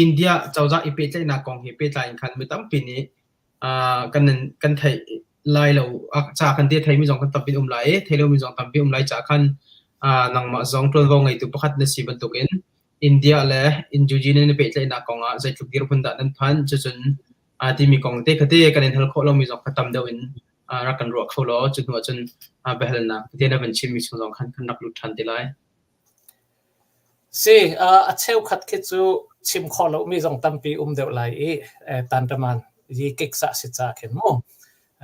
India cozah i pehtlaihnak kong he pehtlai in khan mi tampi nih kan kan theih lai lo ca kan te theimi zong kan tampi um lai i thei lomi zong tampi um lai ca khan nangmah zong ṭuanvo ngeitu pakhat na si bantukin India le NUG nan i pehtlaihnak kong ah zeitluk dirhmun dah nan phan cucun timi kong te kha te kan in hal khawh lomi zong kha tam deuh in rak kan ruah kho law cu hnu ah cun biahalnak tete na van chimmi chung zong khan kan rak lut ṭhan te lai. Si, a cheukhat khi cu chim khawh lomi zong tampi um deuh lai i tantaman yi kiksa si ca khin mu.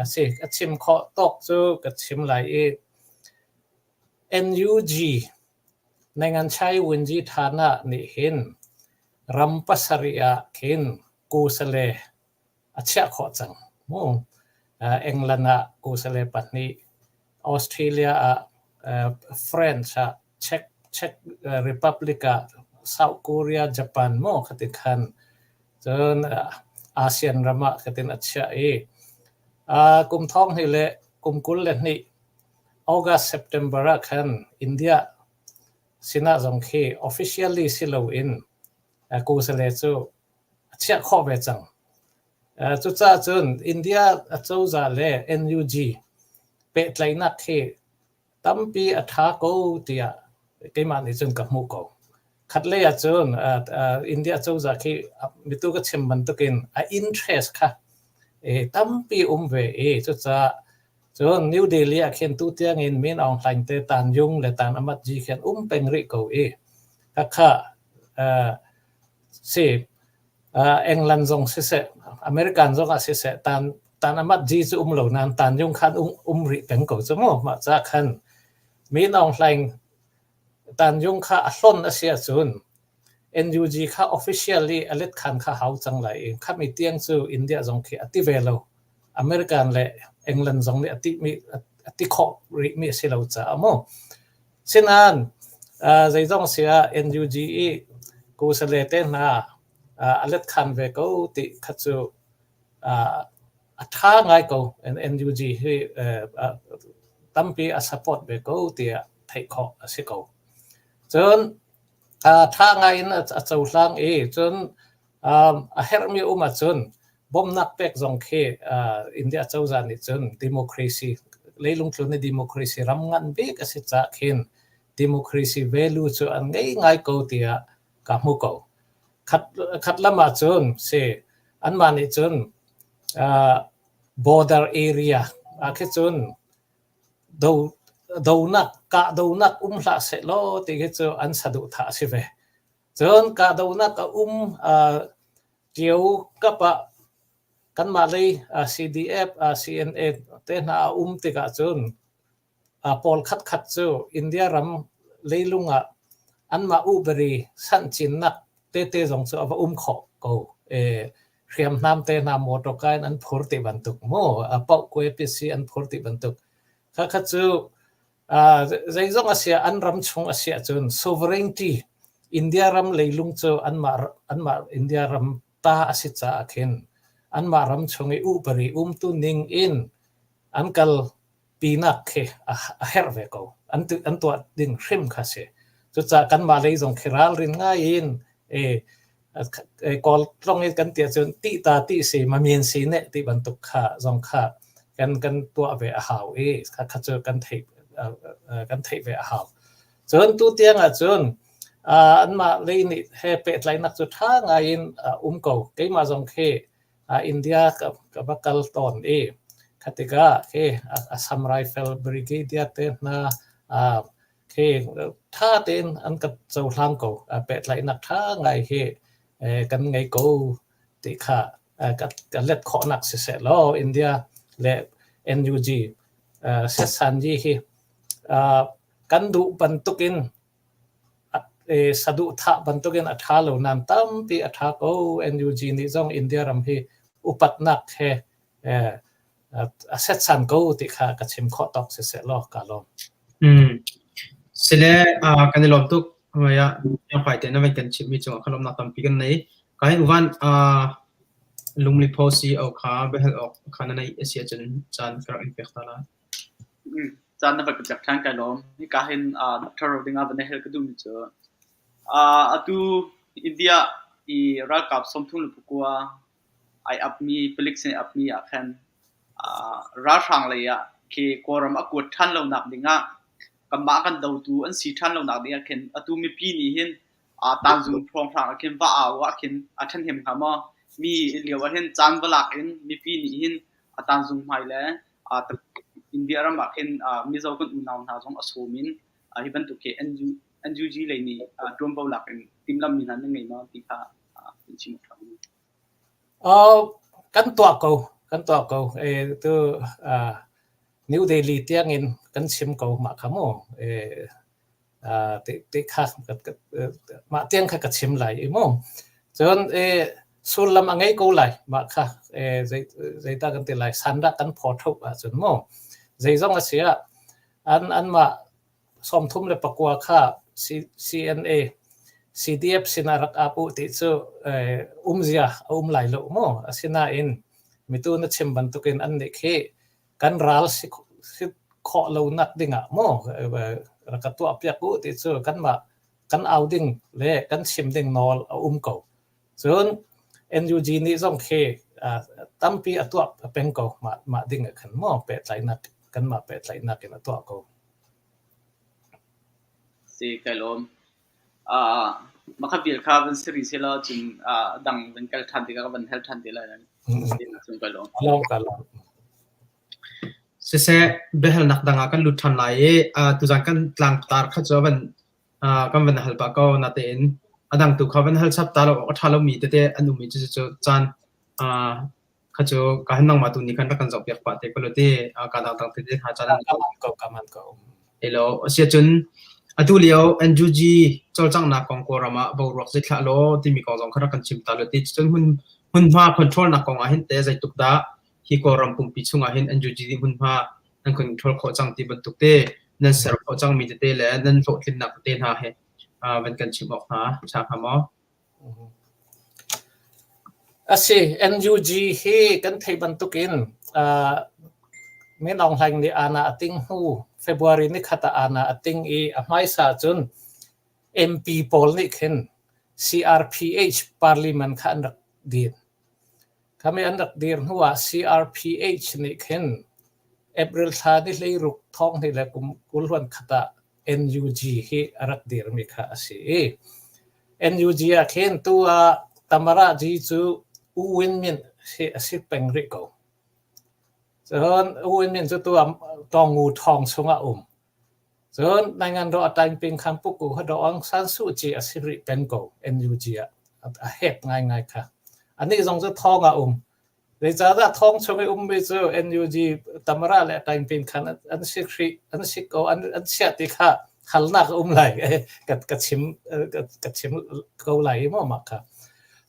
A si, a chim khawh tawk cu ka chim lai i NUG Nanganchai Wunji Thana nih hin ram pasarih ah khin kusale a chiah khawh cang mu. England ah kusale pahnih, Australia ah, French ah, Czech, Czech Republic ah, South Korea, Japan maw khati khan cun ASEAN ram ah khatin a chiah i kum thong hnih le kum 22 August September ah khan India sinah zong khi officially si loin kusale cu a chiah khawh ve cang. Cucaah cun India acozah le NUG pehtlaihnak hi tampi a ṭha ko tiah keimah nih cun ka hmuh ko. Khatlei ah cun India cozah khi mitu ka chim bantukin a interest kha tampi um ve i cucaah cun New Delhi ah khin tutiang in Min Aung Hlaing te Tan Yung le Tan Amat Ji khi an um peng rih ko i khakha si England zong siseh, American zong ah siseh, tan tan amat ji cu um lo nain tan yung khan um, um rih peng ko cu mu. Mah ca khan Min Aung Hlaing tan yung kha a hlon a si ahcun NUG kha officially a let khan kha hau cang lai i khami tiang cu India zong khi a ti ve lo. American le England zong nih a ti mi a ti khawh rih mi a si lo caah mu. Sinain zeizong si ah NUG i kusale te hna a let khan ve ko ti kha cu a ṭha ngai ko. NUG hi tampi a support ve ko tiah theih khawh a si ko. Cun ṭha ngai in a cohlang i cun a herhmi um ahcun bawmhnak pek zong khi India cozah nih cun democracy leilung tlun i democracy ram ngan bik a si caah khin democracy value cu an ngei ngai ko tiah ka hmu ko. Khat, khat lam ahcun si anmah nih cun border area ah khi cun do donak kahdonak um hlah sehlaw ti khi cu an saduhthah a si ve. Cun kahdonak a um Ṭio kap ah kanmah lei CDF, CNA te hna a um tikah cun pawl khatkhat cu India ram leilung ah anmah ubari sanhcinnak tete zong cu a va um khawh ko. Hriamnam te hna mawṭawka in an phur ti bantuk mu, paohkuai pisi an phur ti bantuk. Khakha cu Zeizong a si ah an ram chung a si ahcun sovereignty India ram leilung cu anmah India ram ta a si caah khin anmah ram chung i upari umtu ning in an kal pinak khi a herh ve ko. An tuah ding hrim kha si. Cucaah kanmah lei zong khi ralrin ngai in Kawl tlong i kan ti ahcun tihta tih si mamin si ne ti bantuk kha zong kha kan kan tuah ve a hau i kha kha cu kan theih kan theih ve a hau. Cun tu tiang ahcun anmah lei nih he pehtlaihnak cu ṭha ngai in um ko. Keimah zong khi India ka ka va kal tawn i kha tikah khi Assam Rifle Brigadier te hna Khi ṭha tein an kan cohlang ko. Pehtlaihnak ṭha ngai hi kan ngei ko ti kha ka let khawhnak siseh law India le NUG setsanyi hi kan duh bantukin Saduhthah bantukin a ṭha lo nain tampi a ṭha ko. NUG nih zong India ram hi upatnak he a setsan ko ti kha ka chim khawh tawk siseh law ka lawm. Sile kan i lawm tuk. Maya yang te na van kan chimmi cungah kan lawmnak tampi kan nei. Ka hin uvan lungli pho si au kha behel ok kha na nei asi ahcun caan ka rak in pek ta lai. Caan na va ka pek ṭhan kai lawm. Hika hin Dr. Rodinga van hel ka duhmi cu atu India i ralkap 39 ai apmi palik sin apmi ah khan ralhrang lei ah khi Kawlram a kuat ṭhan lonak dingah kanmah kan dotu an si ṭhan lonak ding ah khin atu mipi nih hin tanzung hrawnghrang ah khin va au ah khin a ṭhahnem hnga maw? Mi lio ah hin caan va lak in mipi nih hin a tanzung hmai le India ram ah khin Mizo kan unau hna zong a sawm in hi bantuk hi NUG lei nih ṭuanvo lak in timhlamhmi hna nan ngei maw ti kha in chim awk ṭha. Kan tuah ko, kan tuah ko. Tu New Delhi tiangin kan chim ko mah kha mu. Ti kha mah tiang kha ka chim lai i mu. Cun sullam a ngei ko lai mah kha zeidah kan ti lai sandah kan phaw ṭhup ahcun mu. Zeizong a si ah an anmah 39 kha CNA CDF sinah rak ap u ti cu umzia a um lai lo mu. Asinain mitu na chim bantukin an nih khi kan ral si khawh lonak dingah maw rak ka tuahpiak u ti cu kanmah kan au ding le kan chim ding nawl a um ko. Cun NUG nih zong khi tampi a tuah peng ko mah mah ding ah khan maw pehtlaihnak kanmah pehtlaihnak in a tuah ko. Si kai lawm. Mah kha vial kha van si rih selaw cun dang van kal ṭhan tikah ka van hal ṭhan te lai. Cun kai lawm. Lawm ka lawm. Siseh, biahalnak dang ah kan lut ṭhan lai i tuzan kan tlangtar kha cu van kan van hal pah ko natein a dang tu kha van hal chap ta lo awk a ṭha lomi tete an um i cucu caan kha cu ka han nangmah tu nih khan rak kan zohpiak pah te ko law ti ka dangdang tete hna caan Ka man ko, ka man ko. Elo, asiahcun atu lio NUG cawlcanghnak kong Kawlram ah boruak zeithlah law timi kong zong kha rak kan chim ta law ti. Cun hmun hmunhma control nak kong ah hin teh zeitluk dah hi Kawlram pumpi chung ah hin NUG nih hmunhma nan control khawh cang ti bantuk te nan ser khawh cangmi tete le nan hlawhtlinnak tete hna he van kan chim awk hna ṭha hnga maw? A si, NUG hi kan theih bantukin Min Aung Hlaing nih aana a ting hnu February nikhat ah aana a ting i a hmaisa cun MP pawl nih khin CRPH parliament kha an rak dir. Khami an rak dir hnu ah CRPH nih khin April thla ni 16 thong hnih le kum 21 ah NUG hi a rak dirmi kha a si i NUG ah khin tu ah Tamara Ji cu U Win Myint hi a si peng rih ko. Cun U Win Myint cu tu ah Tawngu thong chungah a um. Cun Naingan ro a taingping khan Puku kha Daw Aung San Suu Kyi a si rih peng ko NUG ah a hek ngaingai kha. Anih zong cu thong ah um. Zeicahdah thong chung i ummi cu NUG Tamara le Taingpin khan an si hrih an si ko an an chiah ti kha halnak a um lai ka ka chim ka chim ko lai i maw mah kha.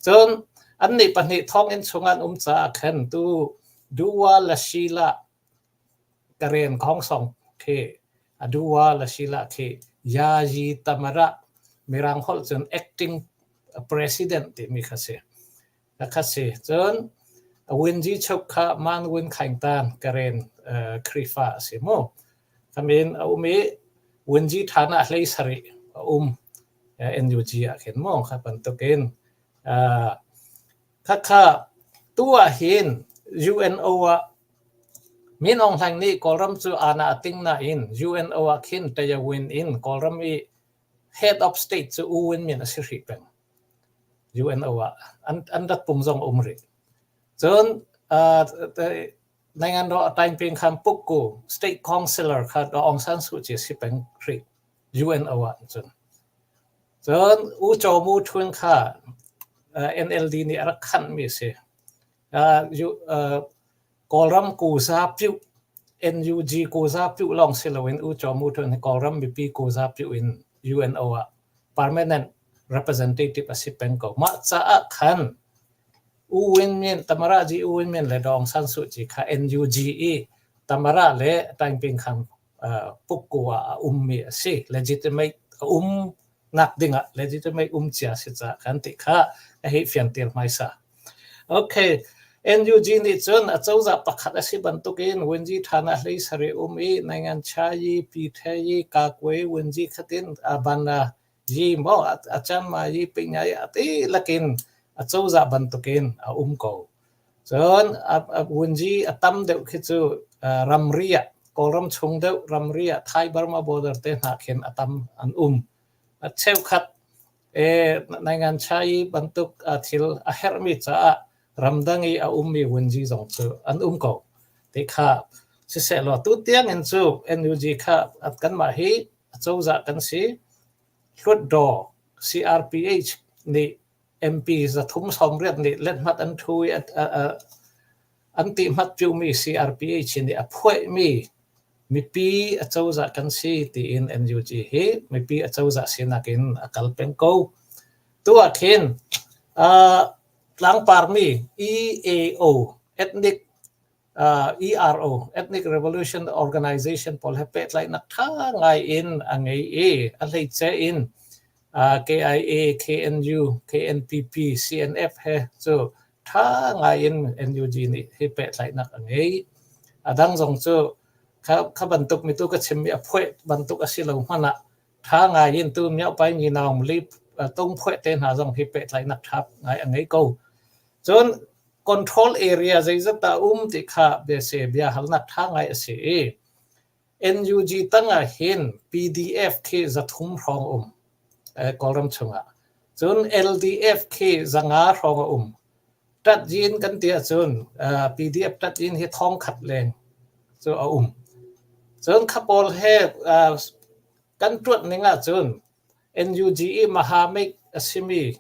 Cun annih pahnih thonginn chung an um caah khan tu Duwa Lashila Karen Khongsong khi a Duwa Lashila khi Yayi Tamara Mirang holh cun acting president timi kha si. Kha si. Cun Winzi chuk kha Man Win Khaing Tan Karen Khrihfa a si mu. Kamin a um i Winzi ṭhan ah hlei sarih a um NUG ah khin mu kha bantukin khakha tu ah hin UNO ah Min Aung Hlaing nih Kawlram cu ana a ting nain UNO ah khin Tayawin in Kawlram i head of state cu U Win Myint a si hrih peng. UNO ah an rat pung zong a um rih. Cun Naingan ro Taingping khan Pukku State Councilor kha Aung San Suu Kyi si peng rih UNO ah cun. Cun U Chaw Mu Htun kha NLD nih a rak khanhmi a si. Kawlram kuza piuh NUG kuza piuh lawng si loin U Chaw Mu Htun hi Kawlram mipi kuza piuh in UNO ah permanent representative a si peng ko. Mah caah khan U Win Myint, Tamara Ji U Win Myint le Daw Aung San Suu Kyi kha NUG i Tamara le Taingping Khang pukku ah a ummi a si. Legitimate a um nak dingah legitimate um cia si caah khan ti kha a hei fianter hmaisa. Okay, NUG nih cun acozah pakhat a si bantukin Wenji ṭhan ah hlei sarih um i Naingan Chayi, Pi Thayi, Kakwe, Wenji khatin Bana yi maw a cam ma yi pinya yi a ti lakin acozah bantukin a um ko. Cun Wenji a tam deuh khi cu ramri ah Kawlram chung deuh ramri ah Thai Burma border te hna khin a tam an um. A cheukhat Naingan Chai bantuk thil a herhmi caah ramdang i a ummi vunzi zong cu an um ko. Ti kha sisehlaw tutiang in cu NUG kha kanmah hi acozah kan si. Hlutdaw CRPH nih MP 380 nih lethmat an ṭhu i an ti hmat piumi CRPH nih a phuaihmi mipi acozah kan si tiin NUG hi mipi acozah sinak in a kal peng ko. Tu ah khin tlangparmi EAO ethnic ERO Ethnic Revolution Organization pawl he pehtlaihnak ṭha ngai in a ngei i a hleice in KIA, KNU, KNPP, CNF he cu ṭha ngai in NUG nih hi pehtlaihnak a ngei. A dang zong cu kha bantuk mitu ka chimmi a phueh bantuk a si lo hmanh ah ṭha ngai in tu Myopai Nyinaung Lip tung phueh te hna zong hi pehtlaihnak ṭha ngai a ngei ko. Cun control area zeizat dah um ti kha bia bia halnak ṭha ngai a si i NUG tang ah hin PDF khi 300 hrawng um Kawlram chungah. Cun LDF khi 500 hrawng a um. Ṭatyin kan ti ahcun PDF ṭatyin hi 1,000 leng cu a um. Cun kha pawl he kan ṭuat ning ahcun NUG i Mahamik a simi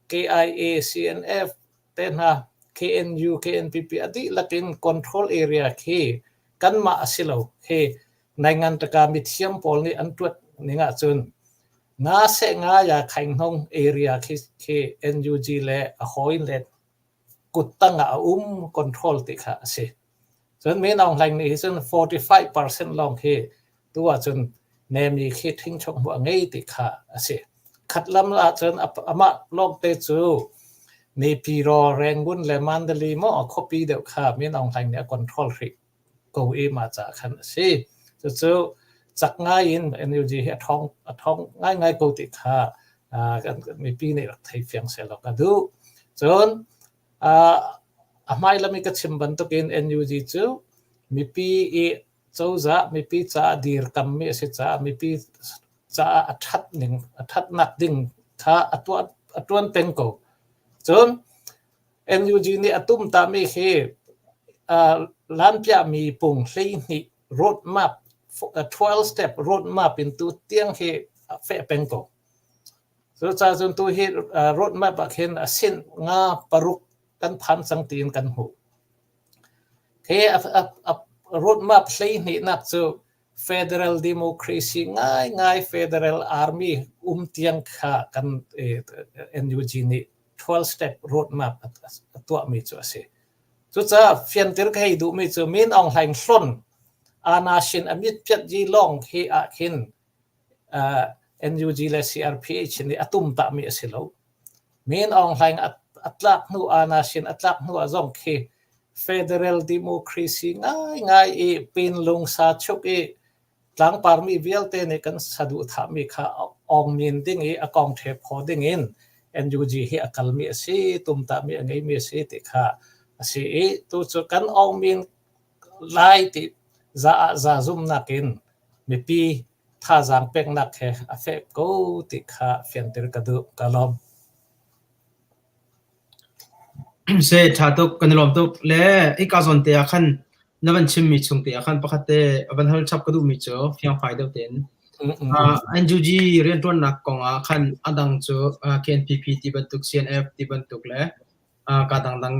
KIA, CNF te hna KNU, KNPP a dihlak in control area khi kanmah a si lo. Hi naingan taka mithiam pawl nih an ṭuat ning ahcun nga seh nga ya khainghong area khi khi NUG le a hawi le kuttang ah a um control ti kha a si. Cun Min Aung Hlaing nih hi cun 45% lawng khi tu ahcun nemi khi ṭhingchok hmuh a ngei ti kha a si. Khat lam ahcun amah lawngte cu Naypyidaw, Rangoon le Mandalay maw a khuapi deuh kha Min Aung Hlaing nih a control hrih ko i mah caah khan a si. Cucu cak ngai in NUG hi a ṭhawng a ṭhawng ngaingai ko ti kha kan mipi nih rak thei fiang sehlaw ka duh. Cun a hmailam i ka chim bantukin NUG cu mipi i cozah mipi caah dirkammi a si caah mipi caah a ṭhat ning a ṭhatnak ding kha a tuah a ṭuan peng ko. Cun NUG nih a tumtahmi hi lanpiahmi pung 12 roadmap 12 step roadmap in tu tiang hi a feh peng ko. Cucaah cun tu hi roadmap ah khin a sin nga paruk kan phan cang tiin kan hmuh. Hi a roadmap 12nak cu federal democracy ngaingai federal army um tiang kha kan NUG nih 12 step roadmap a tuahmi cu a si. Cucaah fianter ka hei duhmi cu Min Aung Hlaing hlon Anashin Amit Piat Yi lawng hi ah khin NUG le CRPH nih a tumtahmi a si lo. Min Aung Hlaing a tlak hnu Anashin a tlak hnu ah zong khi federal democracy ngaingai i pinlung sa chuk i tlangparmi vialte nih kan saduhthahmi kha awngmin ding i a kong ṭhe phaw ding in NUG hi a kalmi a si, tumtahmi a ngeimi a si ti kha a si i tu cu kan awngmin lai ti za ah za zumnak in mipi thazaang peknak he a feh ko ti kha fianter ka duh. Ka lawm. Se ṭha tuk kan i lawm tuk le hika zawn te ah khan na van chimmi chung te ah khan pakhat te van hal chap ka duhmi cu fiangfai deuh tein NUG rianṭuannak kong ah khan a dang cu KNPP ti bantuk CNF ti bantuk le ka dangdang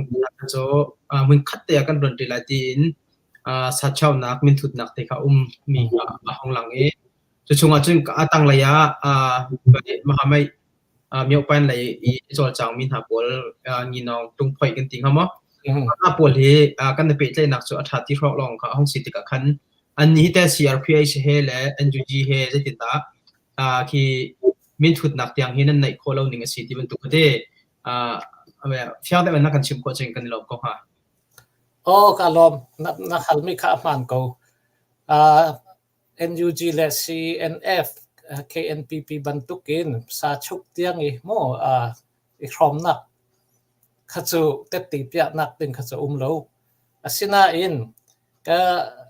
cu hmunkhat te ah kan ṭuanṭi lai tiin sachaunak minthutnak te kha um mi kha a hung lang i. Cu chungah cun a tanglei ah Mahamai Myohpan lei i cawlcangmi hna pawl nginawng tungphoih kan ti hnga maw? Hna pawl hi kan i pehtlaihnak cu a ṭha ti hrawk lawng kha a hung si tikah khan annih hi teh CRPH he le NUG he zeitindah khi minthutnak tiang hi nan neih khawh lo ning a si ti bantuk kha te fiang deuh in na kan chim khawh cun kan i lawm ko hnga. Aw, ka lawm. Na halmi kha a hmaan ko. NUG le CNF, KNPP bantukin sachuk tiang i maw i hrawmnak kha cu tette piahnak ding kha cu a um lo. Asinain ka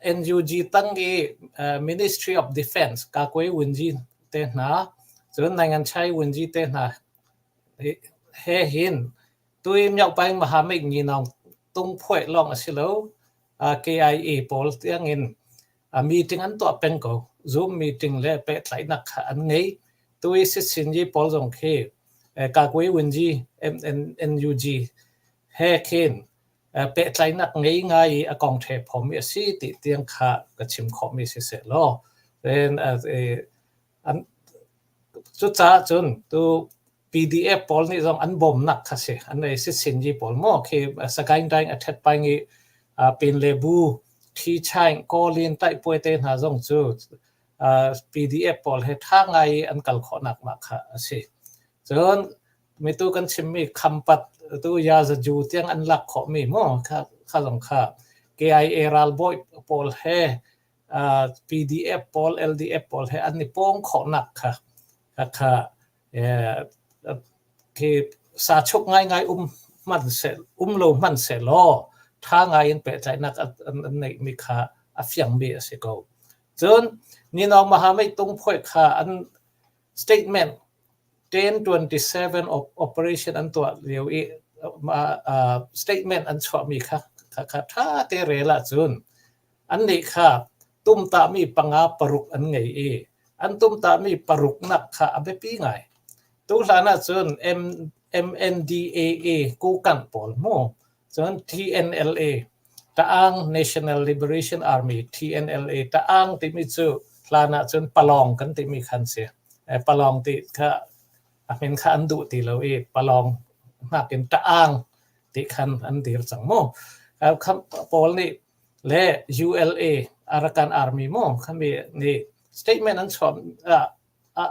NUG tang i Ministry of Defense Kakwe Wunji te hna, cun Nainganchai Wunji te hna he hin tui Myaukpaing Mahamik Nginawng tungphuai lawng a si lo. KIA pawl tiangin meeting an tuah peng ko. Zoom meeting le pehtlaihnak kha an ngei. Tui Sitsinyi pawl zong khi Kakwe Wunji NUG he khin pehtlaihnak ngei ngai i a kong ṭhe phomi a si ti tiang kha ka chim khawhmi si seh law. Cucaah cun tu PDF pawl nih zong an bawmnak kha si. An ei Sitsinyi pawl maw khi Sagaing Daing a ṭhet paing i Pinlebu, Ṭhichaing, Kawlin, Taihpuai te hna zong cu PDF pawl he ṭha ngai i an kal khawhnak mah kha a si. Cun mitu kan chimmi Khampat tu Yazaju tiang an lak khawhmi maw kha, kha zong kha KIA ralbawi pawl he PDF pawl, LDF pawl he an i pawng khawhnak kha kha khi sachuk ngaingai um hmanh seh um lo hmanh sehlaw ṭha ngai in pehtlaihnak an neihmi kha a fiangmi a si ko. Cun Ninawng Mahamei tungphuai kha an statement 1027 of operation an tuah lio i statement an chuahmi kha kha ṭha te rel ahcun annih kha tumtahmi panga paruk an ngei i an tumtahmi paruknak kha a biapi ngai. Tuhlan ahcun MNDAA Kokang pawl mu cun TNLA Ta'ang National Liberation Army TNLA Ta'ang timi cu hlan ahcun Palong kan timi khan si. Palong ti kha a min kha an duh ti lo i Palong nakin Ta'ang ti khan an dir cang mu. Pawl nih le ULA Arakan Army mu khami nih statement an chuah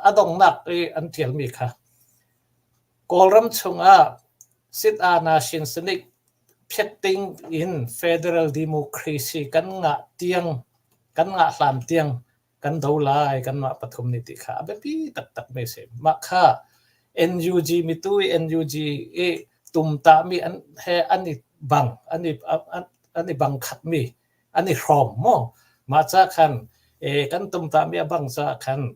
a donghnak i an ṭialmi kha Kawlram chungah sit-aa-na-shin sanik phetting in federal democracy kan ngah tiang kan ngah hlan tiang kan do lai kanmah pathum nih ti kha a biapi taktak mi a si. Mah kha NUG mitu i NUG i tumtahmi an he an i bang an i an i bang khatmi an i hrawm maw mah ca khan kan tumtahmi a bang ca khan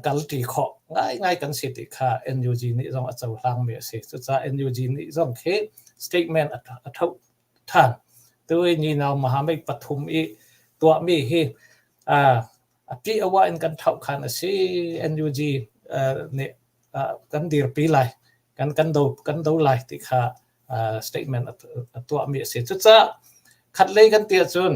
kalṭi khawh ngaingai kan si ti kha NUG nih zong a cohlangmi a si. Cucaah NUG nih zong khi statement a thoh ṭhan. Tui ni nau Mahamei pathum i tuahmi hi a pi a wa in kan thoh khan a si. NUG nih kan dirpi lai, kan kan do kan do lai ti kha statement a tuahmi a si. Cucaah khatlei kan ti ahcun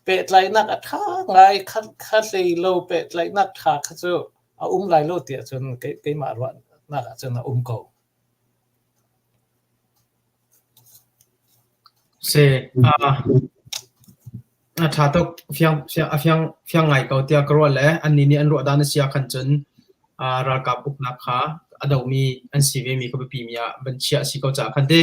pehtlaihnak a ṭha ngai khatlei lo pehtlaihnak ṭha kha cu a um lai lo ti ahcun keimah ruahnak ahcun a um ko. Si, a ṭha tuk fiang a fiang fiang ngai ko tiah ka ruah le annih nih an ruah dan a si ahkhan cun ralkap uknak kha a domi an si vemi ka biapi mi ah van chiah a si ko caah khan ti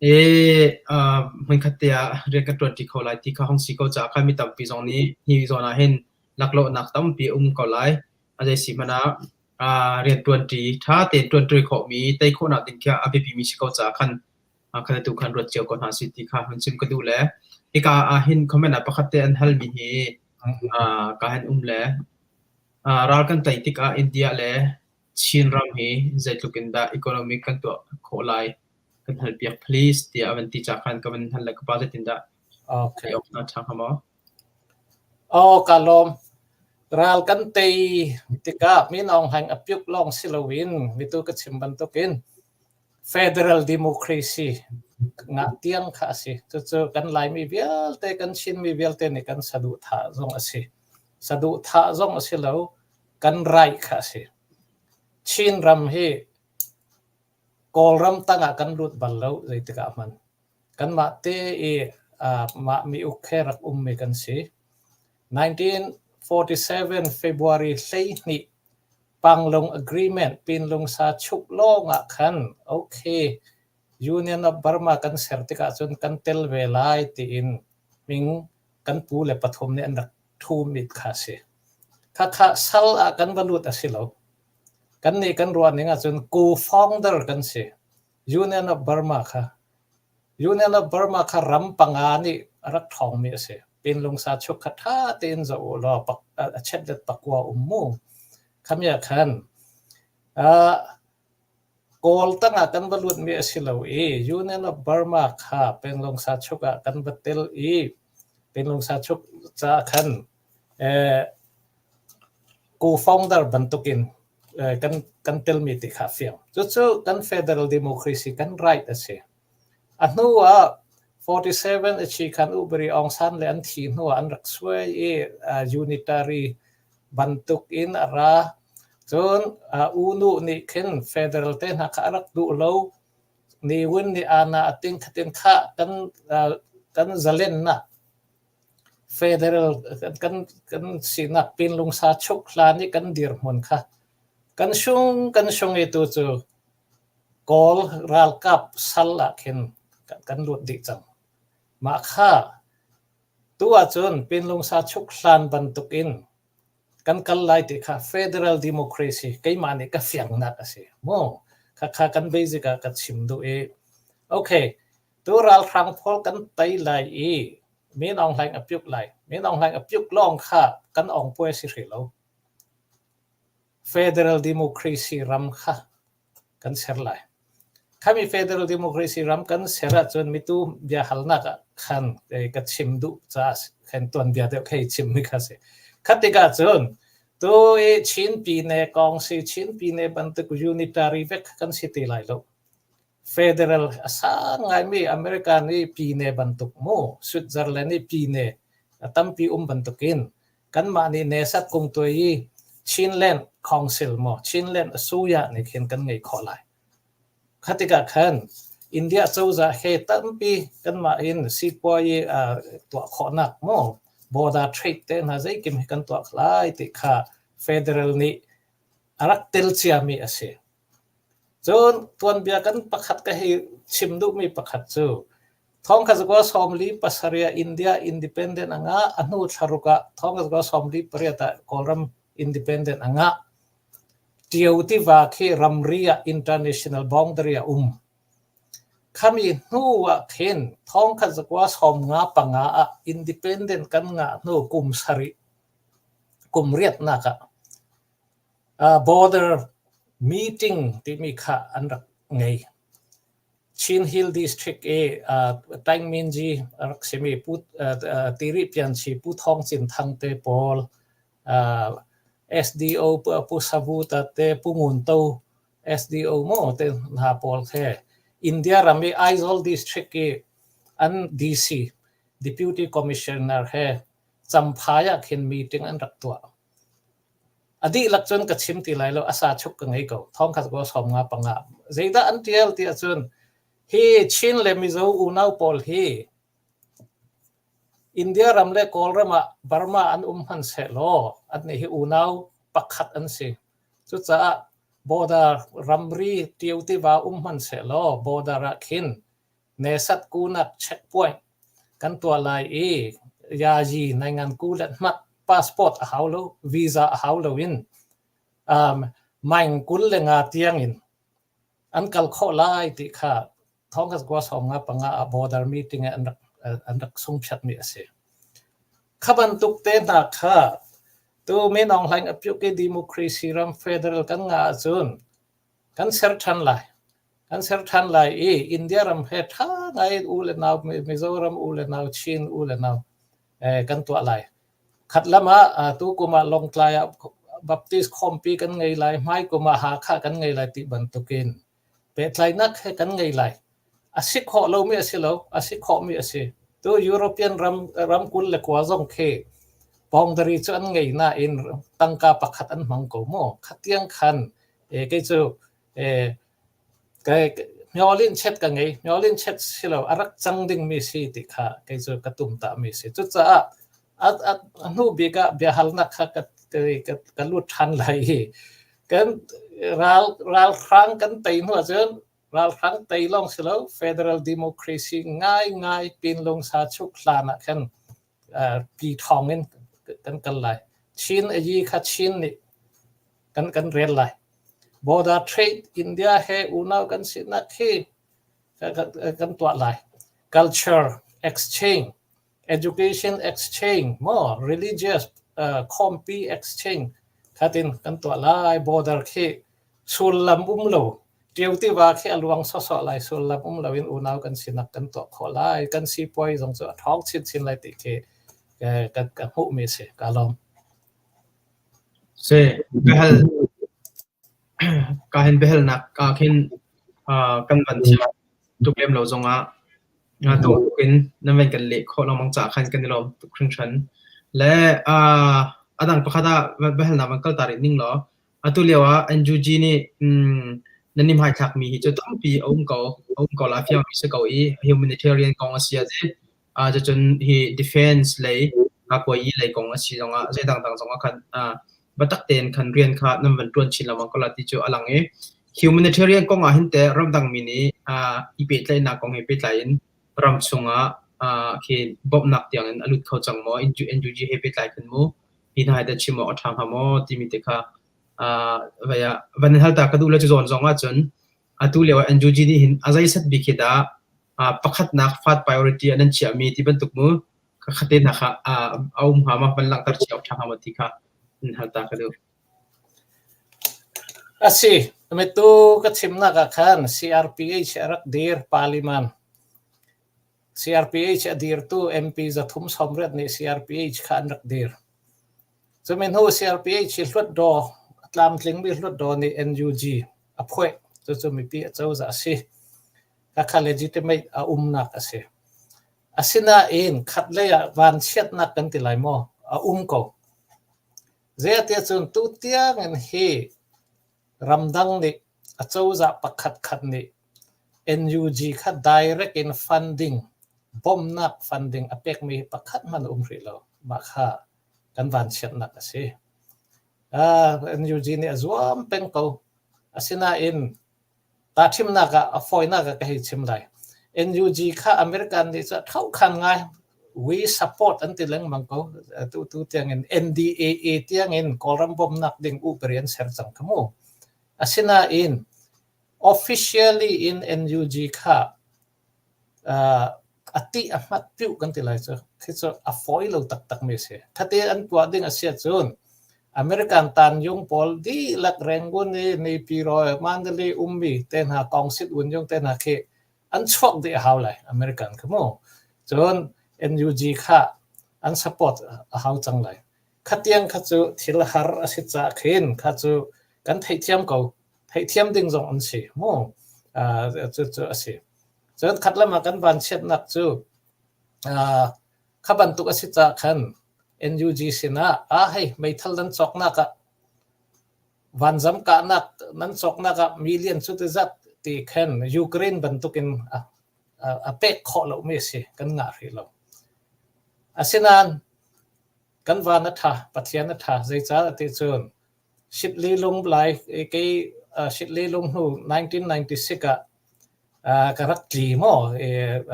hmunkhat te ah rian kan ṭuanṭi kho lai ti kha hung si ko caah khan mi tampi zong nih hi zawn ah hin laklawhnak tampi a um ko lai. A zei si hmanh ah rian ṭuanṭi ṭha tein ṭuanṭi khawhmi tei khawhnak ding khi a biapimi si ko caah khan khan atu khan ruat cio ko hna sih ti kha hun chim ka duh le hika ah hin comment ah pakhat te an halmi hi ka han um le ral kan tei tikah India le Chin ram hi zeitluk in dah economic kan tuah khawh lai kan hal piak please tiah a van ti ca khan ka van hal le ka pa zeitin dah Okay. awk na ṭha hnga maw? Oh, ka lawm. Ral kan tei tikah Min Aung Hlaing a piuk lawng si loin mitu ka chim bantukin federal democracy ngah tiang kha a si. Cucu kan Laimi vialte, kan Chinmi vialte nih kan saduhthah zong a si. Saduhthah zong a si lo. Kan right kha a si. Chin ram hi Kawlram tangah kan lut bal lo zeitik ah hmanh. Kanmah te i mah mi-uk he rak ummi kan si. 1947 February 12 Panglong Agreement Pinlungsa chuk lawng ah khan okay Union of Burma kan ser tikah cun kan tel ve lai tiin ming kan pu le pathum nih an rak thumi kha a si. Khakha sal ah kan va lut a si lo. Kannih kan ruah ning ahcun co-founder kan si. Union of Burma kha. Union of Burma kha ram panga nih a rak ṭhawngmi a si. Pinlungsa chuk kha ṭha tein zoh u law a chetlet pakua um mu. Khami ah khan Kawl tangah kan va lutmi a si lo i Union of Burma kha Penglongsa chuk ah kan va tel i Penglongsa chuk caah khan co-founder bantukin kan telmi ti kha a fiang. Cucu kan federal democracy kan right a si. A hnu ah 47 a chi khan Ubari Aung San le an thi hnu ah an rak suai i unitary bantuk in a ra. Cun U Nu nih khin federal te hna kha a rak duh lo. Ne Win nih ana a ting khatin kha kan zalennak federal kan sinak pinlungsa chuk hlan i kan dirhmun kha kan sung kan sung i tu cu Kawl ralkap sal ah khin kan lut dih cang. Mah kha Tu ahcun Pinlungsa chuk hlan bantukin kan kal lai ti kha federal democracy keimah nih ka fiangnak a si mu. Khakha kan basic ah ka chim duh i okay tu ralhrang pawl kan tei lai i Min Aung Hlaing a piuk lai. Min Aung Hlaing a piuk lawng kha kan ong puai si hrih lo. Federal democracy ram kha kan ser lai. Khami federal democracy ram kan ser ahcun mitu biahalnak ah khan ka chim duh caah khan tuanbia deuh khei chim mi kha si. Khat tikah cun tu i Chin Pine kong si Chin Pine bantuk unitary vek kan si ti lai lo. Federal a sang ngaimi America nih pine bantuk mu Switzerland nih pine a tampi um bantukin Kanmah nih Nesat kungtuai i Chinland Council maw Chinland Asuya nih khin kan ngei khawh lai. Kha tikah khan India cozah he tampi kanmah in sipuayi tuah khawhnak maw border trade te hna zeikim hi kan tuah lai ti kha federal nih a rak tel ciami a si. Cun tuanbia kan pakhat ka hei chim duhmi pakhat cu thongkhat 47 ah India independent a ngah, a hnu thlaruk ah thongkhat 48 ah Kawlram independent a ngah. Ṭio tiva khi ramri ah international boundary a um. Khami hnu ah khin thongkhat 95 ah independent kan ngah hnu kum sarih kum riatnak ah border meeting timi kha an rak ngei. Chin Hill District i Taingminji a rak simi Pu Tiri Pianchi Pu Thawng Cin Thang te pawl, SDO Pu Savu ta te Pu Ngun To SDO maw te hna pawl he India ram i Aizawl District i an DC Deputy Commissioner he Champhai ah khin meeting an rak tuah. A dihlak cun ka chim ti lai lo, a sa chuk ka ngei ko. Thongkhat ko 55. Zeidah an tial ti ahcun hi Chin le Mizo unau pawl hi India ram le Kawlram ah Burma an um hmanh sehlaw annih hi unau pakhat an si. Cucaah border ramri Ṭio tiva um hmanh sehlaw border ah khin Nesat kunak checkpoint kan tuah lai i yayi naingan ku le hmat passport a hau lo, visa a hau lo in maing 25 tiang in an kal khawh lai ti kha thongkhat kua 55 ah border meeting ah an rak sungphiatmi a si. Kha bantuk te hna kha tu Min Aung Hlaing a pyuk i democracy ram federal kan ngah ahcun kan ser ṭhan lai. Kan ser ṭhan lai i India ram he ṭha ngai in u le nau Mizoram u le nau Chin u le nau kan tuah lai. Khat lam ah tu kum ah Lawngtlai ah Baptist khawmpi kan ngei lai, hmai kum ah Hakha kan ngei lai ti bantukin pehtlaihnak he kan ngei lai. A si khawh lomi a si lo, a si khawhmi a si. Tu European ram ram 29 zong khi Boundary cu an ngei nain tangka pakhat an hmang ko maw? Khatiang khan kei cu Hniawlin chet ka ngei. Hniawlin chet si lo a rak cang dingmi si ti kha kei cu ka tumtahmi si. Cucaah a hnu bik ah biahalnak kha ka lut ṭhan lai i kan ralhrang kan tei hnu ahcun ralhrang tei lawng si lo federal democracy ngaingai pinlungsa chuk hlan ah khan pi ṭhawng in kan kal lai. Chin ayi kha Chin nih kan rel lai. Border trade India he unau kan sinak hi kan tuah lai. Culture exchange, education exchange, maw religious khawmpi exchange khatin kan tuah lai. Border khi sullam um lo Ṭio tiva khi a luang sawsawh lai sullam um loin unau kan sinak kan tuah khawh lai. Kan sipuai zong cu a ṭhawng chinchin lai ti khi ka hmuhmi a si. Kaa lawm. Si, biahal ka hin biahalnak ah khin kan van thiam tuk lem lo zongah tu in nan van kan leh khawh lengmang caah khan kan i lawm tuk hringhran. Le a dang pakhat ah biahalnak van kal ta rih ning law atu lio ah NUG nih nan i hmaithlakmi hi cu tampi a um ko, a um ko la fiangmi si ko i humanitarian kong a si ah cucun hi defense lei kakuayi lei kong a si zongah zei dangdang zongah khan biatak tein khan rian kha nan van ṭuan chin lengmang ko la ti cu a lang i humanitarian kong ah hin teh ramdangmi nih i pehtlaihnak kong he pehtlai in ram chungah khi bawmhnak tiang in a lut kho cang maw NUG he pehtlai khin mu hi hna hi teh chim awk a ṭha hnga maw timi te kha vai ah van in hal ta ka duh le cu zawn zong ahcun Atu lio ah NUG nih hin a zeiset bik hi dah pakhatnak fat priority ah nan chiahmi ti bantuk mu khate hna kha a um hnga ma van langhter cio ṭha hnga ma ti kha in hal ta ka duh. A si, mitu ka chimnak ah khan CRPH a rak dir parliament. CRPH a dirtu MP 380 nih CRPH kha an rak dir. Cumi hnu CRPH hi Hlutdaw a tlamtlingmi Hlutdaw nih NUG a phuah. Cucu mipi acozah a si. Khakha legitimate a umnak a si. Asinain khatlei ah vanchiatnak kan ti lai maw? A um ko. Zeitiah cun tutiang in hi ramdang nih acozah pakhatkhat nih NUG kha direct in funding bawmhnak funding a pekmi hi pakhat hmanh a um rih lo. Mah kha kan vanchiatnak a si. NUG nih a zuam peng ko. Asinain tahthimnak ah a fawinak ah ka hei chim lai. NUG kha American nih cu thokhan ngai we support an ti lengmang ko. Tu tu tiangin NDAA tiangin Kawlram bawmhnak ding upari an ser cang kha mu. Asinain officially in NUG kha A tih a hmat piuh kan ti lai cu. Khi cu a fawi lo taktakmi a si. Thate an tuah ding a si ahcun American tanyung pawl dihlak Rangoon i Naypyidaw, Mandalay ummi te hna Kawngsit Wunjung te hna khi an chuak dih a hau lai American kha mu. Cun NUG kha an support a hau cang lai. Khatiang kha cu thil har a si caah khin kha cu kan theihthiam ko. Theihthiam ding zong an si mu. Cucu a si. Cun khat lam ah kan vanchiatnak cu kha bantuk a si caah khan NUG sinah ah hei meithal nan cawknak ah vanzam kahnak nan cawknak ah million cu ti zat ti khan Ukraine bantukin a pek khawh lomi a si kan ngah hrih lo. Asinain kan van a ṭha, Pathian a ṭha zeicah ti cun Shitli lung lai kei Shitli lung hnu 1996 ah ka rak tli maw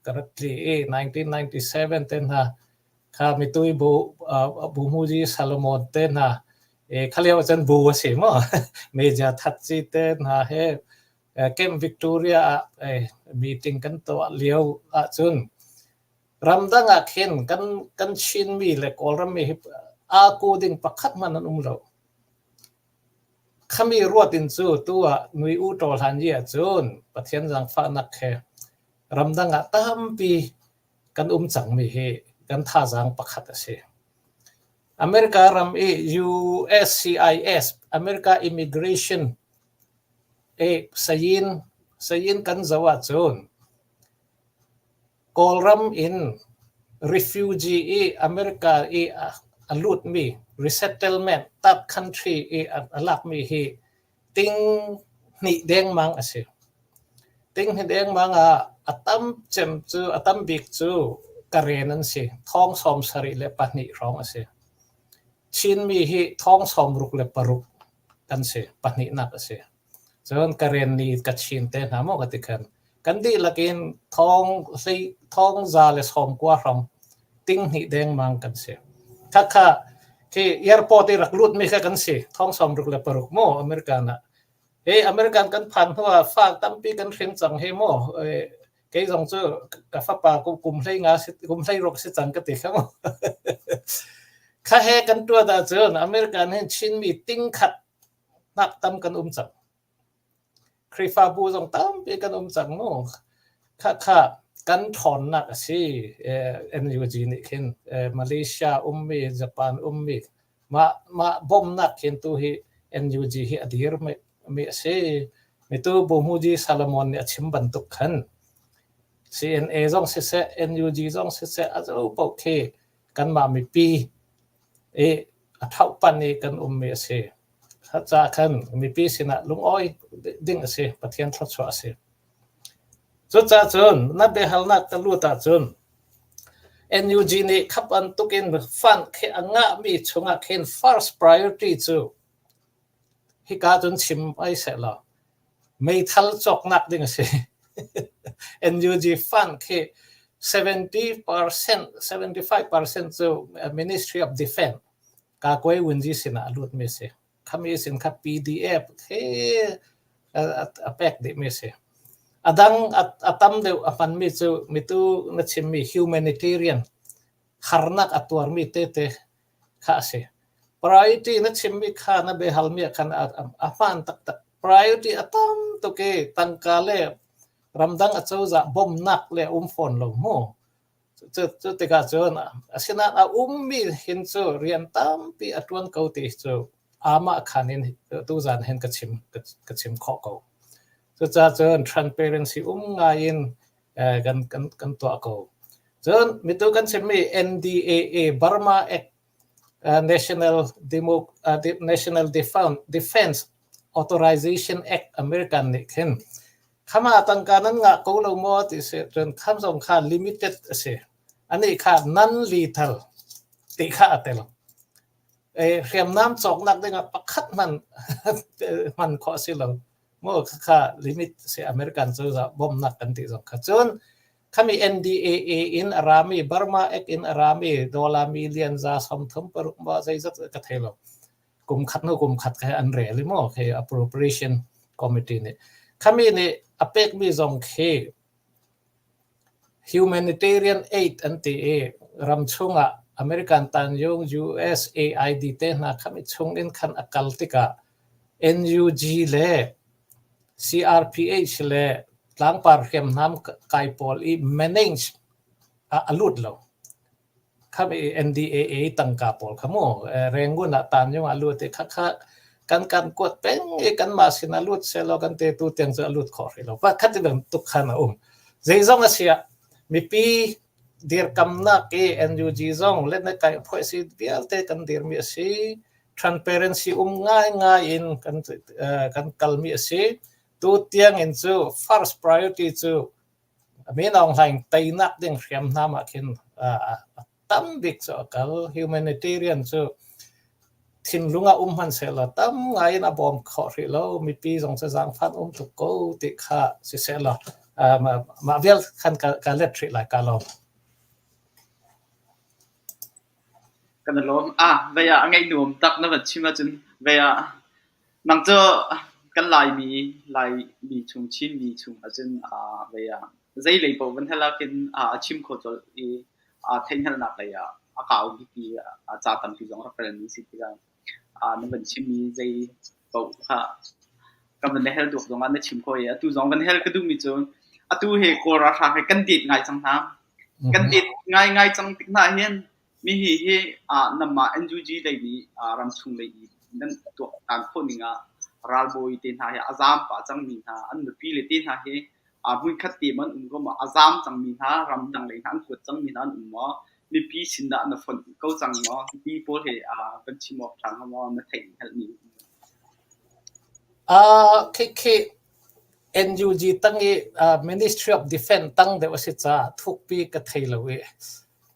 ka rak tli i 1997 te hna kha mitui bu Buhmuji Salomon te hna kha lio cun bu a si maw media thatci te hna he Camp Victoria ah meeting kan tuah lio ahcun ramdang ah khin kan Chinmi le Kawlrammi hi aa ku ding pakhat hmanh an um lo. Khami ruat in cu tu ah nui u ṭawl hlan yi ahcun Pathian zaangfahnak he ramdang ah tampi kan um cangmi hi kan thazaang pakhat a si. America ram i USCIS America Immigration i sayin sayin kan zoh ahcun Kawlram in refugee i America i a a lutmi resettlement third country i a lakmi hi ting hnih dengmang a si. Ting hnih dengmang ah a tam cem cu a tam bik cu Karen an si. Thong 72 hrawng a si. Chinmi hi thong 66 kan si. Pahnihnak a si. Cun Karen nih Kachin te hna maw ka ti khan. Kan dihlak in thong hlei thong 190 hrawng ting hnih dengmang kan si. Khakha khi airport i rak lut mi kha kan si. Thong 66 maw American ah. Hi American kan phan hnu ah fa tampi kan hrin cang hi maw. Kei zong cu ka fapa kum hlei nga si kum hlei ruk si cang ka ti kha mu. Kha he kan tuat ahcun American hin Chinmi ting khat nak tam kan um cang. Khrihfabu zong tampi kan um cang mu. Khakha kan ṭhawnnak a si. NUG nih khin Malaysia ummi, Japan ummi mah mah bawmhnak khin tu hi NUG hi a dir mi a si. Mitu Bohmuji Salomon nih a chim bantuk khan CNA zong siseh, NUG zong siseh, a zo paoh khi kanmah mipi i a ṭhauhpan i kan ummi a si. Caah khan mipi sinah lungawi ding a si, Pathian thluachuah a si. Cucaah cun na biahalnak ka lut ahcun NUG nih kha bantuk in fund khi a ngahmi chungah khin first priority cu hika cun chim ai seh law meithal cawknak ding a si. NUG fund khi 70%, 75% cu Ministry of Defense Kakuai Wunzi sinah a lutmi a si. Khami sin kha PDF he a pek dihmi a si. A dang a tam deuh a hmanmi cu mitu na chimmi humanitarian harnak a tuarmi tete kha a si. Priority na chimmi kha na biahalmi ah khan a hmaan taktak. Priority a tam tuk i tangka le ramdang acozah bawmhnak le um fawn lo mu. Cu tikah cun asinain a ummi hin cu rian tampi a ṭuan ko ti cu amah khan in tuzan hin ka chim ka chim khawh ko. Cucaah cun transparency um ngai in kan kan kan tuah ko. Cun mitu kan chimmi NDAA Burma Act National Demo National Defense Authorization Act American nih khin khama tangka nan ngah ko lo maw ti si cun kham zong kha limited a si. Anih kha non lethal ti kha a tel. Hriamnam cawknak dingah pakhat hman hman khawh a si lo. Maw kha limit si American cozah bawmhnak kan ti zong kha. Cun Khami NDAA in a rami, Burma Act in a rami dollar million 36 maw zeizat ka thei lo. Kum khat hnu kum khat kha an rel i maw khi appropriation committee nih. Khami nih a pekmi zong khi humanitarian aid an ti i ram chungah American Tanyung USAID te hna khami chung in khan a kal tikah NUG le CRPH le tlangpar hriamnam kai pawl i manage ah a lut lo. Kham i NDAA tangka pawl kha mu Rangoon ah Tanyung ah lut i khakha kan kan kuat peng i kanmah sin ah lut sehlaw kan te tu tiang cu a lut khawh hrih lo. Khat bantuk khan a um. Zeizong a si ah mipi dirkamnak i NUG zong le na kai phuai si vialte kan dirmi a si. Transparency um ngaingai in kan kan kalmi a si. Tu tiang in cu first priority cu Min Aung Hlaing teinak ding hriamnam ah khin a tam bik cu a kal. Humanitarian cu thinlung ah um hmanhsehlaw tam ngai in a bawm khawh hrih lo. Mipi zong cu zaangfan um tuk ko ti kha sisehlaw mah vial khan ka let hrih lai ka lawm. Kan i lawm. Ah, vei ah a ngaih nuam tak na van chim ahcun vei ah nang cu kan Laimi, Laimi chung, Chinmi chung ahcun ah vei ah zei lei paoh van hal ah khin a chim kho colh i theihhngalhnak lei ah a kau bik i ca tampi zong rak relmi si tikah na van chimmi zei paoh kha kan van hel duak zongah na chim khawh i atu zong van hel ka duhmi cu atu hi Kawl ralhrang he kan det ngai cang hna. Kan det ngaingai cang tik hna hin mi hi hi namah NUG lei nih ramchung lei i nan tuaktan khawh ning ah ralbawi te hna hi a zaam pah cangmi hna an nupi le te hna hi hmunkhat te man um ko maw a zaam cangmi hna ramdang lei hna an kuat cangmi hna an um maw? Mipi sin dah na fonh ko cang maw? Mipi pawl he van chim awk ṭha hnga maw? Na theih hngalhmi? Khi NUG tang i Ministry of Defence tang deuh a si caah thukpi ka thei lo i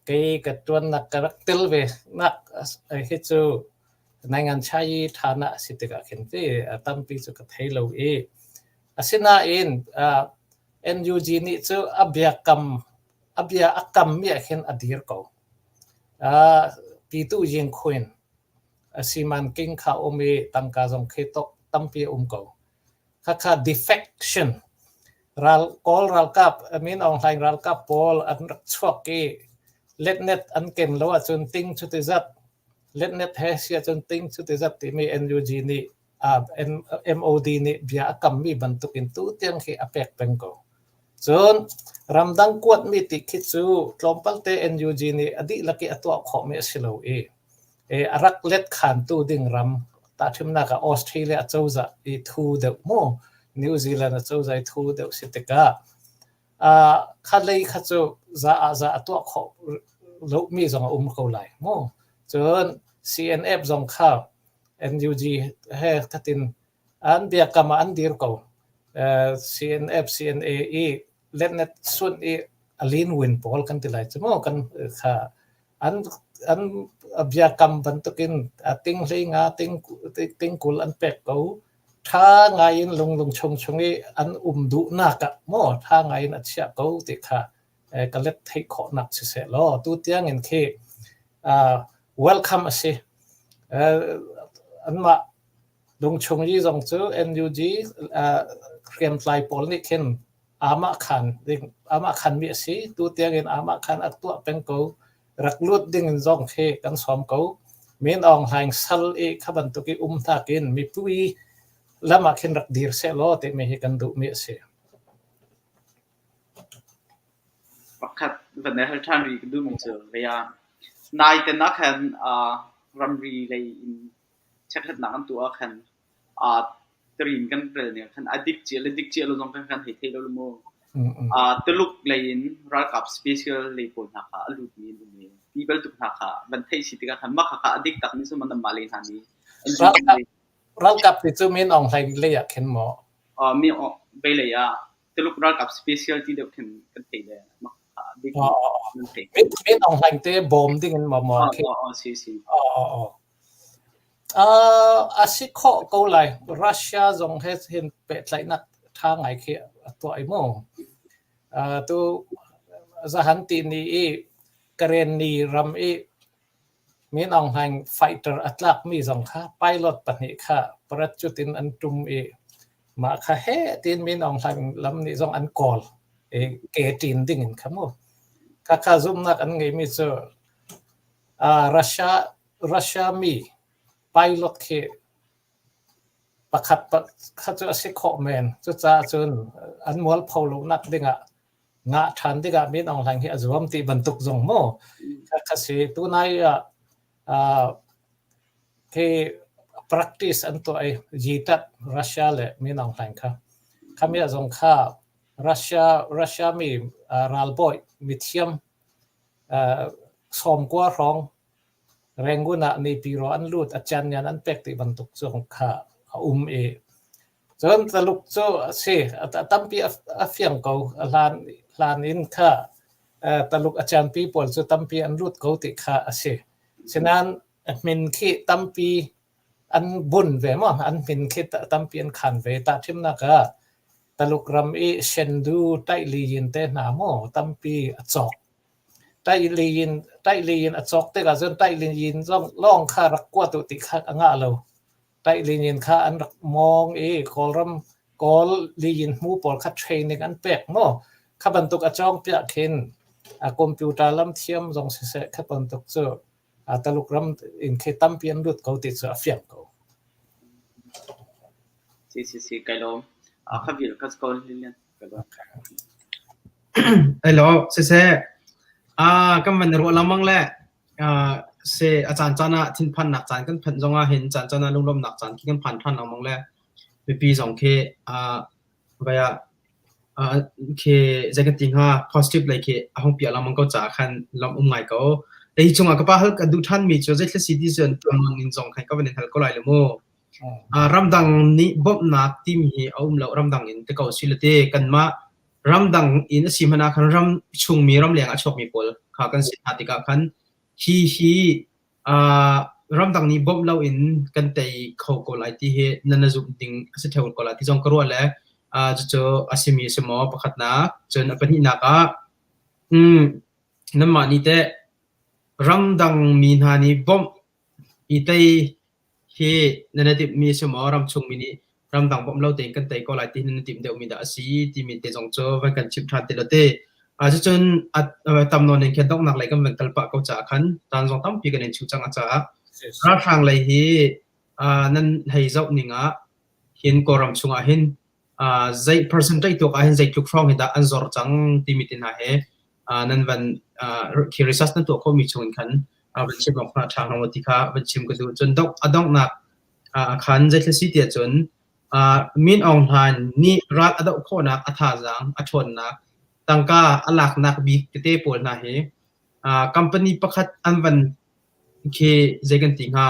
kei ka ṭuannak ka rak tel ve nak hi cu Nainganchayi ṭhan ah a si tikah khin ti tampi cu ka thei lo i asinain NUG nih cu a biakam a bia a kammi ah khin a dir ko. Pitu Yingkhuin simanking kha um i tangka zong khi tampi a um ko. Khakha defection ral Kawl ralkap Min Aung Hlaing ralkap pawl an rak chuak i letnet an ken lo ahcun ting cuti zat letnet he si ahcun ting cuti zat timi NUG nih MOD nih bia a kammi bantuk in tu tiang khi a pek peng ko. Cun ramdang kuatmi ti khi cu tlawmpal te NUG nih a dihlak i a tuah khawhmi a si lo i a rak let khantu ding ram tahṭhimnak ah Australia acozah i thu deuh mu New Zealand acozah i thu deuh si tikah kha lei kha cu za ah za a tuah khawh lomi zong a um ko lai mu. Cun CNF zong kha NUG he khatin an biakam ah an dir ko. CNF, CNA i letnet sunh i a lin win pawl kan ti lai cu mu kan kha an an biakam bantukin a ting hlei nga ting ting kul an pek ko. Ṭha ngai in lunglung chung chung i an um duhnak ah maw ṭha ngai in a chiah ko ti kha ka let theih khawhnak siseh law tu tiang in khi welcome a si. Anmah lungchung i zong cu NUG hriamtlai pawl nih khin amah khan ding amah khan mi a si. Tu tiang in amah khan a tuah peng ko. Rak lut ding in zong khi kan sawm ko. Min Aung Hlaing sal i kha bantuk i um hnakin mipi lam ah khin rak dir seh law timi hi kan duhmi a si. Pakhat van i hal ṭhan rih ka duhmi cu vei ah naite ah khan ramri lei in chekhlatnak an tuah ah khan tarin kan rel ning ah khan a dik cia le dik cia lo zong kan hei thei lo mu. Tuluk lei in ralkap special lei pawl hna kha a lutmi an um i ti bantuk hna kha van theih si tikah khan mah kha a dik tak mi cu nanmah lei hna nih Ralkap ti cu Min Aung Hlaing lei ah khin maw? Mi vei lei ah Tuluk ralkap special ti deuh khin kan theih le mah kha a dik nan theih. Min Aung Hlaing te bawm ding in maw maw? Si si. A si khawh ko lai. Russia zong he hin pehtlaihnak ṭha ngai khi a tuah i mu. Tu zahan ti ni i Karenni ram i Min Aung Hlaing fighter a tlakmi zong kha pilot pahnih kha parachute in an ṭum i mah kha heh tiin Min Aung Hlaing lam nih zong an kawl i ke ṭin ding in kha mu. Khakha zumhnak an ngeihmi cu Russia Russia mi pilot khi pakhat kha cu a si khawh men. Cucaah cun an mualpho lonak dingah ngah ṭhan dingah Min Aung Hlaing hi a zuam ti bantuk zong mu kha si. Tunai ah khi practice an tuah i yitat Russia le Min Aung Hlaing kha. Khami zong kha Russia Russia mi ralbawi mithiam 90 hrawng Rangoon ah Naypyidaw an lut, a cian an pek ti bantuk zong kha a um i cun Taluk cu a si, a tampi a fiang ko. A hlan, hlan in kha Taluk a cianpi pawl cu tampi an lut ko ti kha a si. Sinain a hmin khi tampi an bun ve maw? An hmin khi tampi an khan ve. Tahṭhimnak ah Taluk ram i Shendu Taih-li-yin te hna maw tampi a cawk. Taih-li-yin Taih-li-yin a cawk tikah cun Taih-li-yin zong lawng kha rak kuat u ti kha a ngah lo. Taih-li-yin kha an rak mawng i Kawlram Kawl li-yin hmu pawl kha training an pek maw? Kha bantuk a cawng piah khin a computer lam thiam zong siseh kha bantuk cu Taluk ram in khi tampi an lut ko ti cu a fiang ko. Si si si kai lawm. Kha vial ka ko lian. Hello, siseh. Ah, kan van ruah lengmang le se a caan caan ah thinphannak caan kan phanh zong ah hin caan caan ah lunglawmhnak caan khi kan phan ṭhan lengmang le mipi zong khi vai ah. Khi zei kan ti hnga positive lei khi a hung piah lengmang ko caah khan lawmh um ngai ko. Hi chungah ka pa hal ka duh ṭhanmi cu zeitluk si ti cun tuan in zong khan ka van in hal ko lai lo mu. Ramdang nih bawmhnak timi hi a um lo ramdang in ti ko si le ti kanmah ramdang in a si hmanh ah khan ram chungmi ramleng ah a chuakmi pawl kha kan si hna tikah khan hi hi ramdang nih bawmh loin kan tei kho ko lai ti hi nan na zumh ding a si ṭheo ko lai ti zong ka ruah le cucu a simi a si maw pakhatnak. Cun a pahnihnak ah nanmah nih teh ramdang mi hna nih bawmh i tei hi nan i timhmi a si maw? Ramchungmi nih ramdang bawmh lo tein kan tei ko lai ti hi nan i timh deuhmi dah a si timi te zong cu van kan chimh ṭhan ti law ti. Cucun tam nawn in khin donghnak lei kan van kal pah ko caah khan caan zong tampi kan in chuh cang a caah ralhrang lei hi nan hei zoh ning ah hin Kawlram chungah hin zei percentage tuak ah hin zeitluk hrawng hi dah an zor cang timi te hna he nan van khi research nan tuah khawhmi chung in khan van chim awk hna ṭha hnga ti kha van chim ka duh. Cun a donghnak khan zeithil si tiah cun Min Aung Hlaing nih ral a doh khawhnak a thazaang a ṭhawnnak tangka a laknak bik tete pawl hna hi company pakhat an van khi zei kan ti hnga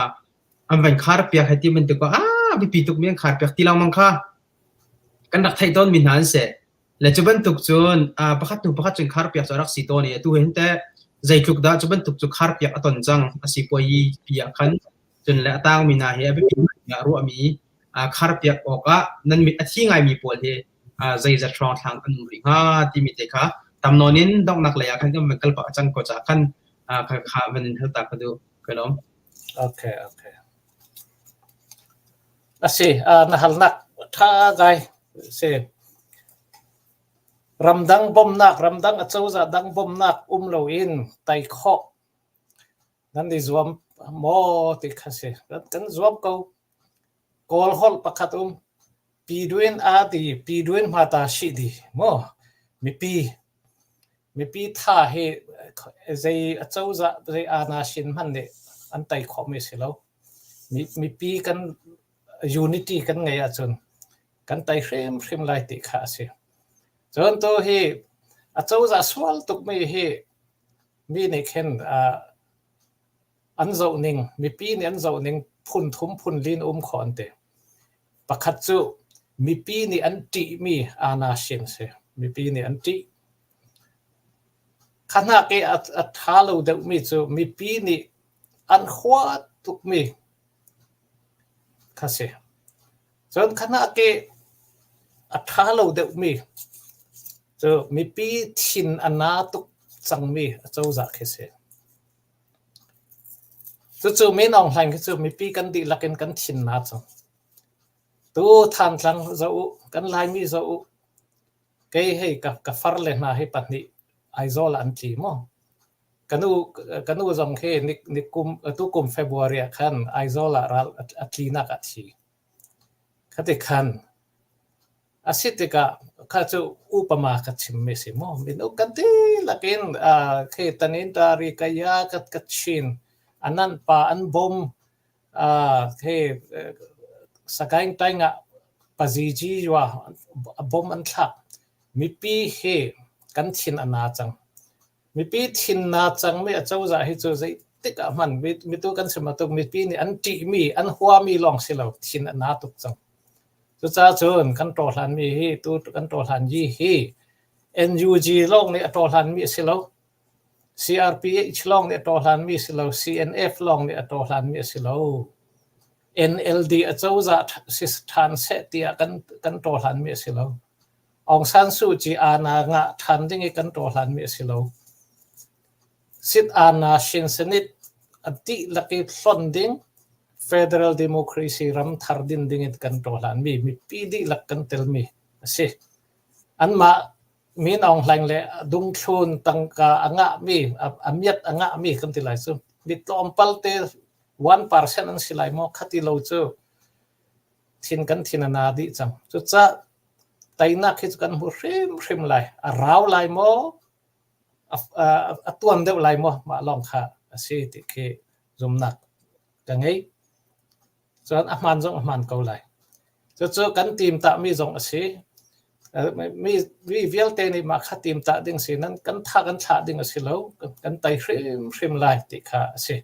an van khar piak hei ti bantuk ah biapi tukmi an khar piak ti lengmang kha kan rak theih tawnmi hna an si. Le cu bantuk cun pakhat hnu pakhat cun kharpiak cu a rak si tawn i atu hin teh zeitluk dah cu bantuk cu kharpiak a ton cang a si puai pi ah khan cun le a tangmi hna hi a biapi ah ruahmi kharpiak awkah nan mit a thi ngaimi pawl hi zeizat hrawng thlang an um rih hnga timi te kha tam nawn in donghnak lei ah khan kan van kal pah cang ko caah khan kha van in hal ta ka duh ka lawm. Okay, okay. Asi, na halnak ṭha ngai si. Ramdang bawmhnak, ramdang acozah dang bawmhnak um loin tei khawh nan i zuam maw ti kha si. Kan zuam ko. Kawl holh pakhat um. Piduin aa ti, piduin hmata shih di maw? Mipi, mipi tha hi zei acozah zei aa sin hmanh nih an tei khawhmi si lo. Mipi kan unity kan ngeih ahcun kan tei hrimhrim lai ti kha a si. Cun tu hi acozah sual tukmi hi mi nih khin an zoh ning, mipi nih an zoh ning phun thum phun li in um khawh an ti. Pakhat cu mipi nih an ṭihmi aa-na-sin si. Mipi nih an ṭih. Kha hnak i a ṭha lo deuhmi cu mipi nih an huat tukmi kha si. Cun kha hnak i a ṭha lo deuhmi cu mipi thin a na tuk cangmi acozah khi si. Cucu Min Aung Hlaing khi cu mipi kan dihlak in kan thin na cang. Tu Thantlang zoh u, kan Laimi zoh u. Kei hei ka farle hna hi pahnih Aizawl ah an tli maw? Ka nu zong khi tukum February ah khan Aizawl ah ral a tlinak ah a thi. Khati khan a si tikah kha cu upama ka chimmi a si maw? Minung kan dihlak in khi Tanintari, Kaya, Kachin, an pa an bawm, khi Sagaing Taing ah Paziji yua bom an thlak. Mipi hi kan thin a na cang. Mipi thin na cangmi acozah hi cu zeitik ah hmanh mitu kan chim bantuk mipi nih an ṭihmi, an huami lawng si lo, thin a na tuk cang. Cucaah cun kan ṭawhlanmi hi tu kan ṭawhlan yi hi NUG lawng nih a ṭawhlanmi a si lo. CRPH lawng nih a ṭawhlanmi a si lo. CNF lawng nih a ṭawhlanmi a si lo. NLD acozah si ṭhan seh tiah kan kan ṭawhlanmi a si lo. Aung San Suu Kyi aana ngah ṭhan ding i kan ṭawhlanmi a si lo. Sit aana Shin Senate a dihlak i hlonh ding, Federal Democracy ram thar din ding in kan ṭawhlanmi mipi dihlak kan telmi a si. Anmah Min Aung Hlaing le dungthlun tangka a ngahmi, a miat a ngahmi kan ti lai cu. Mi tlawmpal te 1% an si lai maw? Khati lo cu thin kan thin a na dih cang. Cucaah teinak hi cu kan hmu hrimhrim lai. A rau lai maw? A tuan deuh lai maw? Mah lawng kha a si ti khi zumnak ka ngei. Cun a hmaan zong a hmaan ko lai. Cucu kan team tahmi zong a si. Mi mi vialte nih mah kha tim tah ding si nan kan tha kan thlah ding a si lo. Kan tei hrimhrim lai ti kha a si.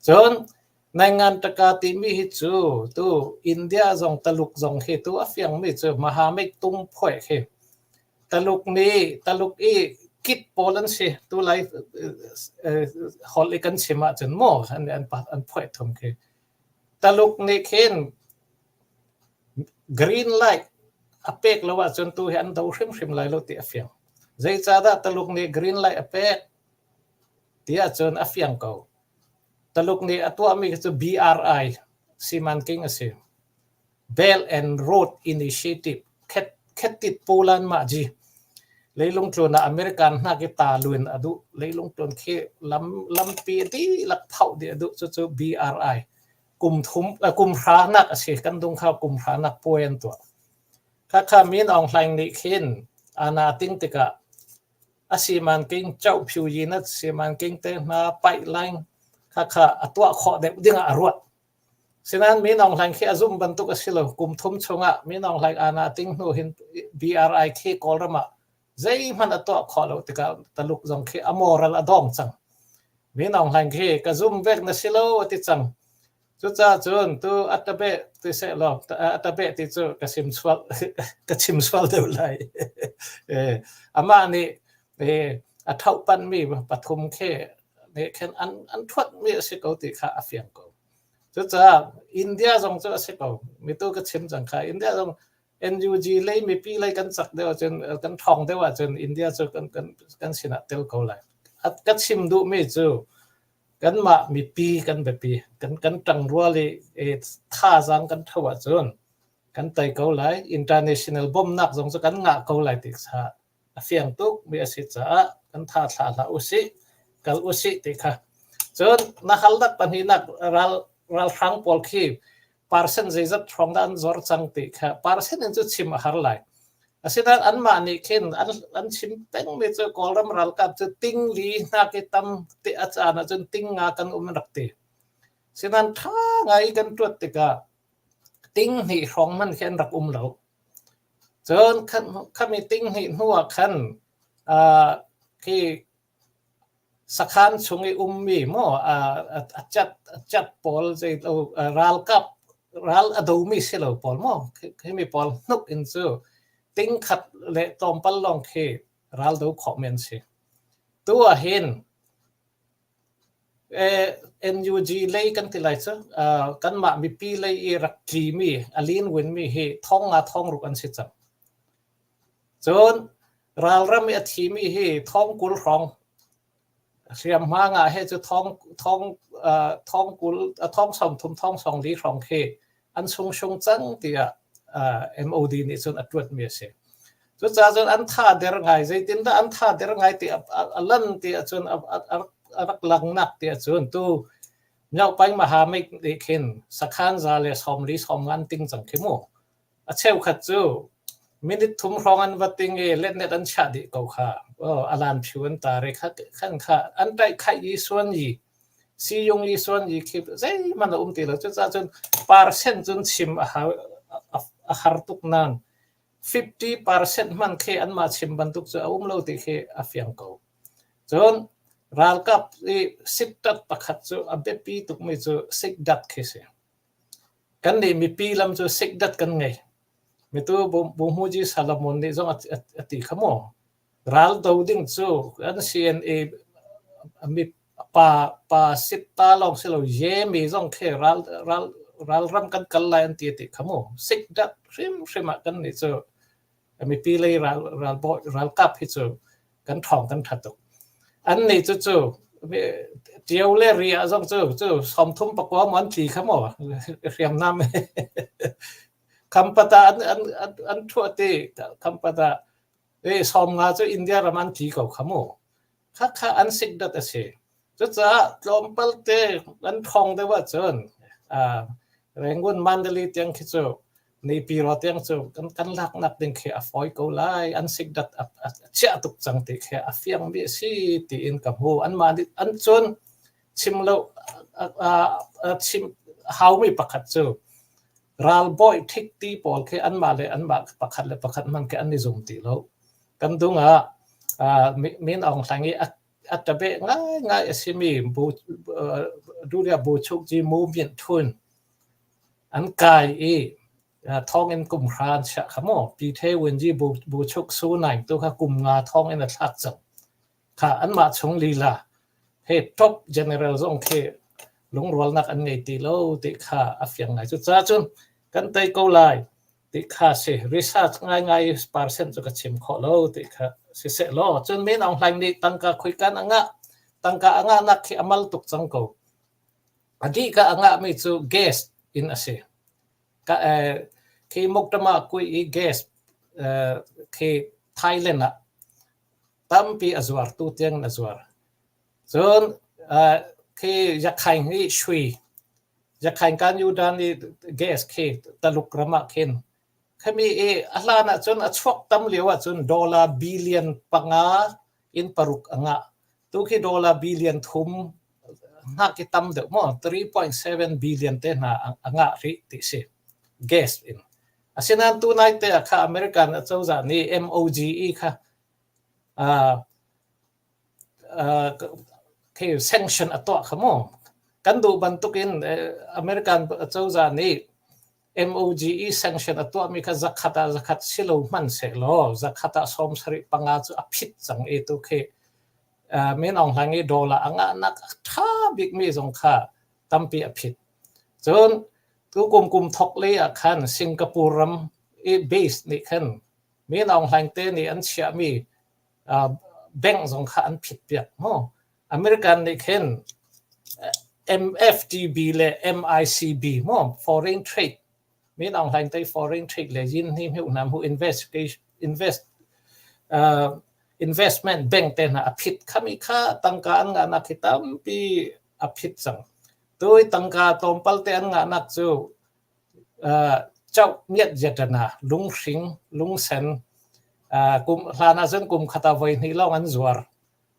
Cun Naingan taka timi hi cu tu India zong Taluk zong hi tu a fiangmi cu Mahamik tung phuai khi Taluk nih Taluk i kit pawl an si tu lai holh i kan chim ahcun maw an an an phuai thum khi Taluk nih khin green light a pek lo ahcun tu hi an do hrimhrim lai lo ti a fiang. Zeicahdah Taluk nih green light a pek ti ahcun a fiang ko. Taluk nih a tuahmi cu BRI simanking a si. Belt and Road Initiative khettit Poland mah ji leilung tlun ah American hna khi ta luin a duh. Leilung tlun khi lam lampi dihlak phauh dih a duh. Cucu BRI kum thum kum hra nak a si. Kan dung kha kum hra nak puai an tuah. Khakha Min Aung Hlaing nih khin ana ting tikah a simanking choh phyu yin a simanking te hna paih laing khakha a tuah khawh deuh ding ah a ruat. Sinain Min Aung Hlaing khi a zum bantuk a si lo. Kum thum chungah Min Aung Hlaing ana ting hnu hin BRI khi Kawlram ah zeihmanh a tuah khawh lo tikah Taluk zong khi a moral a dong cang. Min Aung Hlaing khi ka zum vek na si lo a ti cang. Cucaah cun tu atabe ti seh law atabe ti cu ka sim sual ka chim sual deuh lai. Amah nih a thohpanmi pathum khi nih khin an an thuatmi a si ko ti kha a fiang ko. Cucaah India zong cu a si ko. Mitu ka chim cang kha India zong NUG lei mipi lei kan cak deuh ahcun kan ṭhawng deuh ahcun India cu kan kan kan sinah tel ko lai. Ka chim duhmi cu kanmah mipi kan biapi kan kan ṭangrual i thazaang kan tho ahcun kan tei ko lai. International bawmhnak zong cu kan ngah ko lai ti kha a fiang tuk mi a si caah kan tha thlah hlah usih kal usih ti kha. Cun na hal dak pahnihnak ral ralhrang pawl khi percent zeizat hrawng dah an zor cang ti kha percent in cu chim a har lai. Asinain anmah nih khin an an chim pengmi cu Kawlram ralkap cu ting li hnak i tam ti a caan ahcun ting nga kan um an rak ti. Sinain ṭha ngai i kan ṭuat tikah ting hnih hrawng hmanh khi an rak um lo. Cun khami ting hnih hnu ah khan khi sakhan chung i ummi maw a cat a cat pawl zeilo ralkap ral a domi si lo pawl maw khimi pawl hnuk in cu ting khat le tlawmpal lawng khi ral do khawh men si. Tu ah hin NUG lei kan ti lai cu kanmah mipi lei i rak tlimi a lin winmi hi thong nga thong ruk an si cang. Cun ralram i a thimi hi thong 20 hrawng hriamhma nga he cu thong thong thong 20 thong 30 thong 40 hrawng khi an sung sung cang tiah MOD nih cun a ṭuatmi a si. Cucaah cun an tha der ngai. Zeitindah an tha der ngai ti a lan ti ahcun a rak langnak ti ahcun tu Myohpaing Mahamik nih khin sakhan za le 40 50 ting cang khi mu. A cheukhat cu minute thum hrawng an va ting i letnet an chiah dih ko kha. Alan phu an tar i khan kha an taih khaih i suan i siyung i suan i khi zeihmanh a um ti lo. Cucaah cun percent cun chim a a har tuk nain 50% hmanh khi anmah chim bantuk cu a um lo ti khi a fiang ko. Cun ralkap i sikdat pakhat cu a biapi tukmi cu sikdat khi si. Kannih mipi lam cu sikdat kan ngei. Mitu Buhmuji Solomon nih zong a ti kha mu. Ral do ding cu an CNA mi pa pa sitta lawng si lo yemi zong khi ral ral ralram kan kal lai an ti ti kha mu. Sikdat hrimhrim ah kan nih cu mipi lei ral ralbawi ralkap hi cu kan ṭhawng kan ṭha tuk. An nih cu cu ṭio le ri ah zong cu cu 39 maw an tli kha maw hriamnam khampata an an an ṭhuah ti khampata e 50 cu India ram an tli ko kha mu. Khakha an sikdat a si. Cucaah tlawmpal te an ṭhawng deuh ahcun Rangoon Mandalay tiang khi cu Naypyidaw tiang cu kan kan laknak ding khi a fawi ko lai. An sikdat a, a chiah tuk cang ti khi a fiangmi a si tiin ka hmu. Anmah nih an cun chim lo a, a, a chim haumi pakhat cu. Ralbawi ṭhikti pawl khi anmah le anmah pakhat le pakhat hmanh khi an i zum ti lo. Kan dung ah Min Aung Hlaing i a ṭabeh ngaingai a simi Dulia Buchukji Mu Myint Htun an kai i thawnginn kum hra an chiah kha mu. Pi The Win Gyi Buchuk Su Naing tu kha kum nga thawnginn a thlak cang. Kha anmah chung lila he top general zong khi lungrualnak an ngei ti lo ti kha a fiang ngai. Cucaah cun kan tei ko lai ti kha si. Research ngaingai percent cu ka chim khawh lo ti kha siseh law cun Min Aung Hlaing nih tangka khuikan a ngah. Tangka a ngahnak khi a mal tuk cang ko. A dih ka a ngahmi cu gas in a si. Ka khi Muktama kui i gas khi Thailand ah tampi a zuartu tiang in a zuar. Cun khi Yakhaing hi shui Yakhaing kan Yudan i gas khi Taluk ram ah khin khami i a hlan ahcun a chuak tam lio ahcun dollar billion panga in paruk a ngah. Tu khi dollar billion thum hngak i tam deuh maw 3.7 billion te hna a ngah rih ti si gas in. Asinain tunai te ah kha American acozah nih MOGE kha khi sanction a tuah kha mu. Kan duh bantukin American acozah nih MOGE sanction a tuahmi kha zakhat ah zakhat si lo hmanh sehlaw zakhat ah 75 cu a phit cang i tu khi Min Aung Hlaing i dollar a ngahnak a ṭha bikmi zong kha tampi a phit. Cun tukum kum thok lei ah khan Singapore ram i base nih khan Min Aung Hlaing te nih an chiahmi bank zong kha an phit piak mu. American nih khin MFTB le MICB mu foreign trade Min Aung Hlaing te foreign trade le yin hni hmiu hna mu investigation invest investment bank te hna a phit khami kha tangka an ngahnak hi tampi a phit cang. Tui tangka tlawmpal te an ngahnak cu Choh miat yatana lunghring lungsen kum hlan ahcun kum khat ah voi hnih lawng an zuar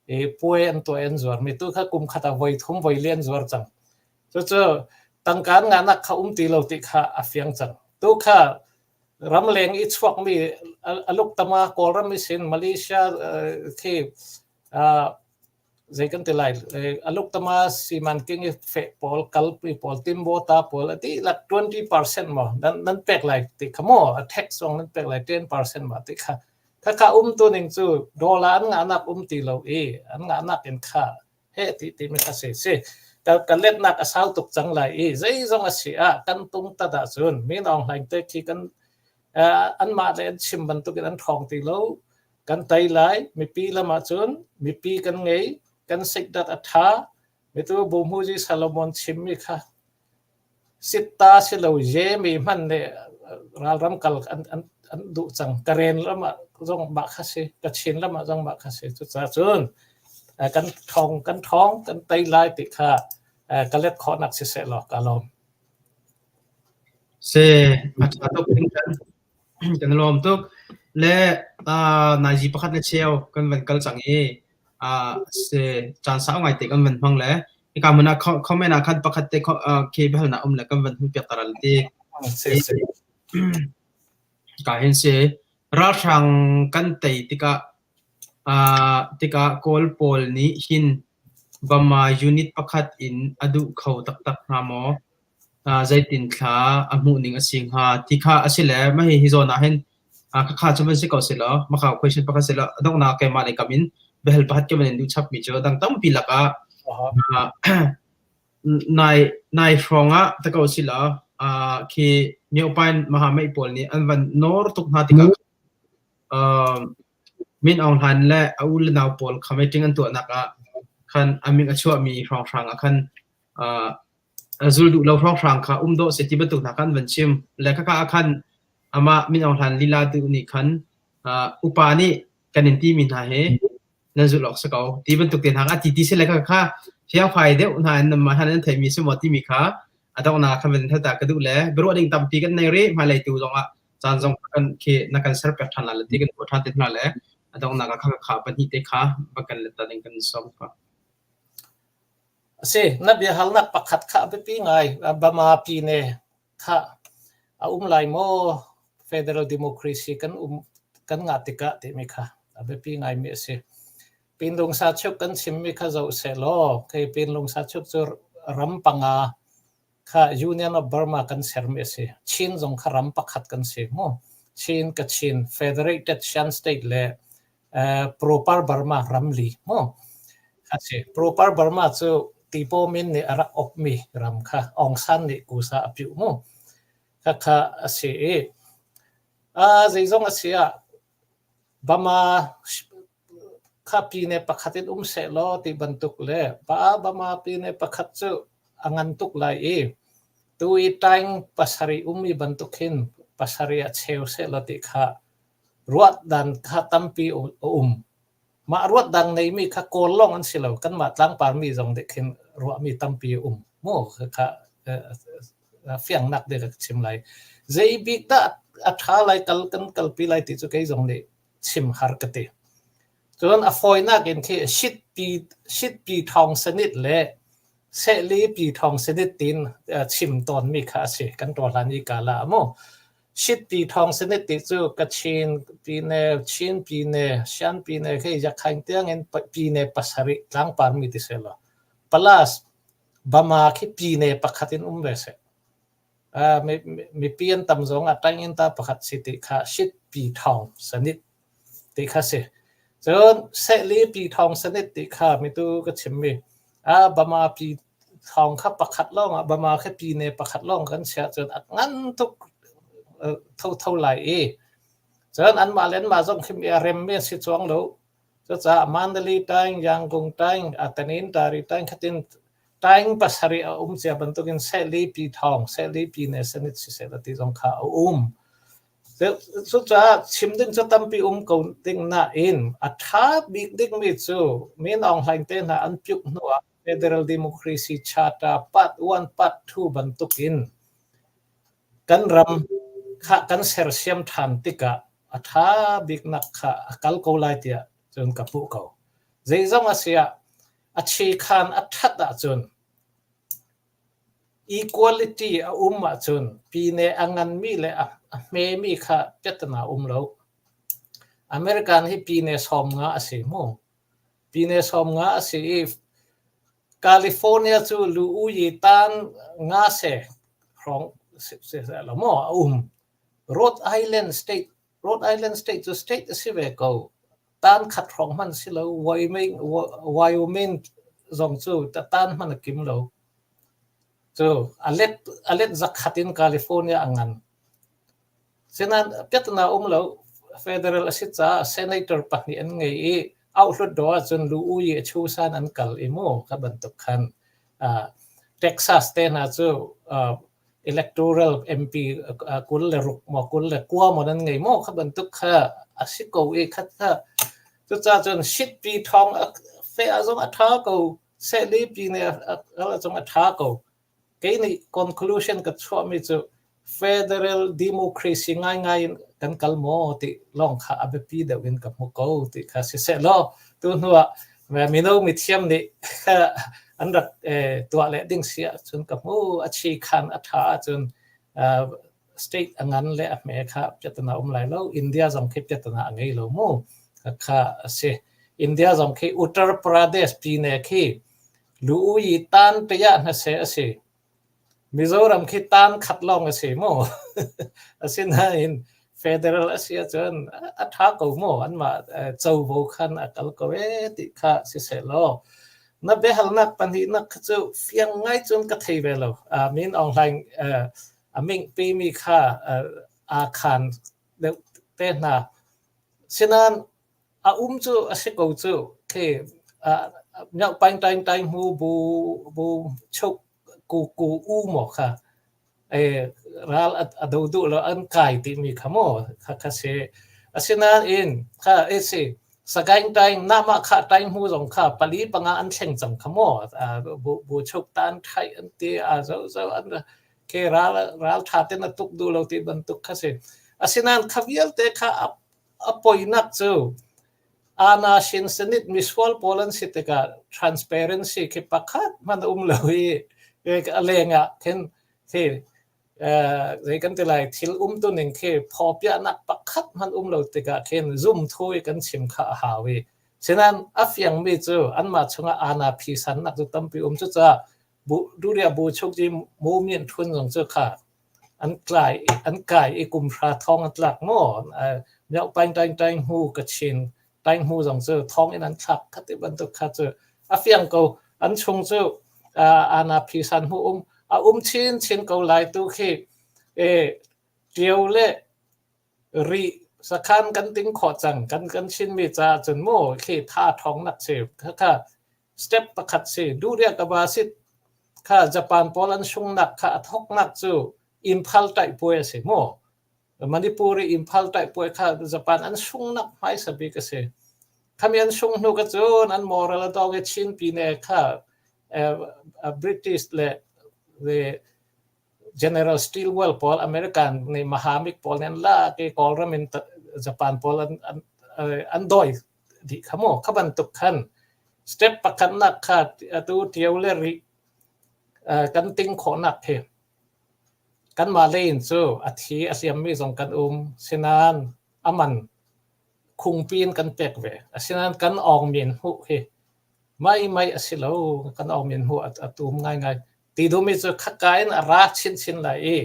i puai an tuah an zuar mi tu kha kum khat ah voi thum voi li an zuar cang. Cucu tangka an ngahnak kha um ti lo ti kha a fiang cang. Tu kha ramleng i chuakmi aluk tama Kawlram i sin Malaysia khi zei kan ti lai aluktama simanking i feh pawl kalpi pawl timbawta pawl a dihlak 20% maw nan nan pek lai ti kha maw a tax zong nan pek lai 10% ma ti kha kha kha um tu ning cu dollar an ngahnak um ti lo i an ngahnak in kha he ti ti mi kha si si ka ka letnak a sau tuk cang lai i zeizong a si ah kan tung tat ahcun Min Aung Hlaing te khi kan anmah le an chim bantukin an ṭhawng ti lo Kan tei lai. Mipi lam ahcun mipi kan ngei. Kan sikdat a ṭha. Mitu Buhmuzi Solomon chimmi kha sitta si lo yemi hmanh nih ralram kal an, an, an duh cang. Karen ram ah zong mah kha si. Kachin ram ah zong mah kha si. Cucaah cun kan ṭhawng kan ṭhawng kan tei lai ti kha ka let khawhnak siseh law ka lawm. Se a ṭha tuk hringhran. Kan i lawm tuk. Le naizi pakhat le cheu kan van kal cang i si caan sau ngaite kan van hmang le hika hmun ah comment ah khan pakhat te khi biahalnak um le kan van hun piak ta ral ti. Ka hin si ralhrang kan tei tikah tikah Kawl pawl nih hin Bama unit pakhat in a duh kho taktak hnga maw? Zeitin thla a hmuhning a si hnga ti kha a si le mah hi zawn ah hin khakha cu van si ko selaw maka question pakhat si law a donghnak keimah lei kam in biahal pakhat ke van in duh chapmi cu dang tampi lakah nai nai hrawng ah ta ko si law khi myopain mahamei pawl nih an van nawr tuk hna tikah Min Aung Hlaing le a u le nau pawl kha meeting an tuahnak ah khan a min a chuahmi hrawnghrang ah khan zul duh lo hrawnghrang kha um dawh seh ti bantuk hna kha an van chim. Le khakha ah khan amah Min Aung Hlaing lila tu nih khan upa nih kan in timi hna hi nan zulh awk si ko ti bantuk te hna kha a ti ti si le khakha fiangfai deuh hna in nanmah hna nan theihmi si maw timi kha a donghnak khan van in hal ta ka duh le biaruah ding tampi kan nei rih hmailei tu zongah caan zong kan khi na kan ser piak ṭhan lai le ti kan tuah ṭhan te hna le a donghnak ah kha kha pahnih te kha va kan let ta ding kan sawm kha. A si, na biahalnak pakhat kha a biapi ngai. Bama Pyine kha. A um lai maw federal democracy kan um kan ngah tikah timi kha a biapi ngaimi a si. Pinlung sachuk kan chimmi kha zoh sehlaw khi Pinlung sachuk cu ram panga kha Union of Burma kan sermi a si. Chin zong kha ram pakhat kan si mu. Chin, Kachin, Federated Shan State le Proper Burma ramli mu. A si. Proper Burma cu Tipo Min nih a rak ukmi ram kha Aung San nih kusa a piuh mu. Khakha a si i zeizong a si ah Burma kha pyine pakhat in um sehlaw ti bantuk le Burma pyine pakhat cu a ngan tuk lai i tu i taing pasarih ummi bantuk hin pasarih ah cheu sehlaw ti kha ruahdan kha tampi a um. Mah ruahdan neimi kha Kawl lawng an si lo, kanmah tlangparmi zong nih khin ruahmi tampi a um. Mu kha fiangnak ding ka chim lai. Zei bik dah a ṭha lai kal kan kalpi lai ti cu kei zong nih chim har ka ti. Cun a fawinak in khi sitpi thawng sanit le sehli pi thawng sanit tiin chim tawnmi kha a si. Kan ṭaw hlan i ka la mu. Sitpi thawng sanit ti cu Kachin pine, Chin pine, Shan pine khi Yakhain tiangin pine pasarih tlangparmi ti selaw. Plus Bama khi pine pakhat in um ve seh. Mipi an tam zong ah ṭaingin ta pakhat si ti kha sitpi thawng sanit ti kha si. Cun sehli pi thawng sanit ti kha mitu ka chimmi Bama pi thawng kha pakhat lawng ah Bama kha pine pakhat lawng kan chiah cun a ngan tuk thotho lai i cun anmah le anmah zong khi a remmi a si cuang lo. Cucaah Mandalay taing, Yangon taing, Tanin tari taing khatin taing pasarih a um cia bantukin sehli pi thawng, sehli pi ne sanit siseh ti zong kha a um. Cucaah chim ding cu tampi um ko ding nain a ṭha bik dingmi cu Min Aung Hlaing te hna an piuk hnu ah Federal Democracy Charter Part 1, Part 2 bantukin kan ram kha kan sersiam ṭhan tikah a ṭha biknak kha a kal ko lai tiah cun ka hmuh ko. Zeizong a si ah a chikhan a ṭhat ahcun equality a um ahcun pine a nganmi le a hmemi kha piahtana um lo. American hi pine 50 a si mu. Pine 50 a si i California cu lu-uyi tan nga se hrawng lo maw a um. Rhode Island state Rhode Island state cu state a si ve ko. Tan khat hrawng hmanh si lo. Wyoming, Wyoming zong cu tan hmanh a kim lo. Cu a let zakhat in California a ngan. Sinain piatana um lo. Federal a si caah senator pahnih an ngei i auhhlutdaw ahcun lu-uyi a chusan an kal i mu kha bantuk khan Texas te hna cu electoral MP 26 maw 29 maw nan ngei maw kha bantuk kha a si ko i khat kha cucaah cun sitpi thawng fe ah zong a ṭha ko sehlipi nih a zong a ṭha ko. Kei nih conclusion ka chuahmi cu federal democracy ngaingai in kan kal maw ti lawng kha a biapi deuh in ka hmu ko ti kha siseh law tu hnu ah mino mithiam nih an rak tuah leh ding si ahcun ka hmu a chi khan a ṭha ahcun state a ngan le a hme kha piatana um lai lo. India zong khi piatana a ngei lo mu kha a si. India zong khi Uttar Pradesh pine khi lu-uyi tan te-ah hnaseh a si. Mizoram khi tan khat lawng a si mu. Asinain federal a si ahcun a ṭha ko mu. Anmah covo khan a kal ko ee ti kha sisehlaw na biahalnak pahnihnak kha cu fiang ngai cun ka thei ve lo. Min Aung Hlaing a mingpimi kha aa khaan deuh te hna. Sinain A um cu a si ko cu. Khi mioh paing taing hmu bu bu chuk ku ku u maw kha ral a do duh lo an kai timi kha maw kha kha si. Asinain kha si Sagaing taing namah kha taing hmu zong kha pali panga an thleng cang kha maw bu bu chuk tan thai an ti a zo zo an ke ral ral tha ten a tuk duh lo ti bantuk kha si. Asinain kha vialte kha A poinak cu Anashin Senate misual pawl an si tikah transparency khi pakhat hmanh a um lo i a leng ah khin khi Zei kan ti lai, thil umtu ning khi phawpiahnak pakhat hmanh um lo tikah khin zumthu i kan chim kha a hau i sinain a fiangmi cu anmah chungah ana phisannak cu tampi um. Cucaah bu duriah bu chukji mu myin thun zong cu kha an tlai an kai i kum hra thong an tlak maw myoh paing taing taing hmu Kachin taing hmu zong cu thong in an thlak kha ti bantuk kha cu a fiang ko. An chung cu ana phisan hmu um a um chin chin ko lai. Tu khi e Ṭio le Rih sakhan kan ting khawh cang. Kan Chinmi caah cun mu khi tha ṭhawng nak si. Khakha step pakhat si. Duriah ka ba sit kha Japan pawl an sungnak kha a thoknak cu Imphal taihpuai a si mu. Manipur i Imphal taihpuai kha Japan an sungnak hmaisa bik a si. Khami an sung hnu ka cun an moral a dong i Chin pine kha British le General Stilwell pawl American nih Mahamik pawl nih an lak i Kawlram in Japan pawl an dawi dih kha mu. Kha bantuk khan step pakhatnak kha atu Ṭio le Rih kan ting khawhnak khi kanmah lei in cu a thi a hliammi zong kan um. Sinain a man khungpi in kan pek ve. Asinain kan awngmi in hmuh hi mai mai a si lo. Kan awngmi in hmuh a tum ngaingai. Ti duhmi cu khakka in a ra chinchin lai i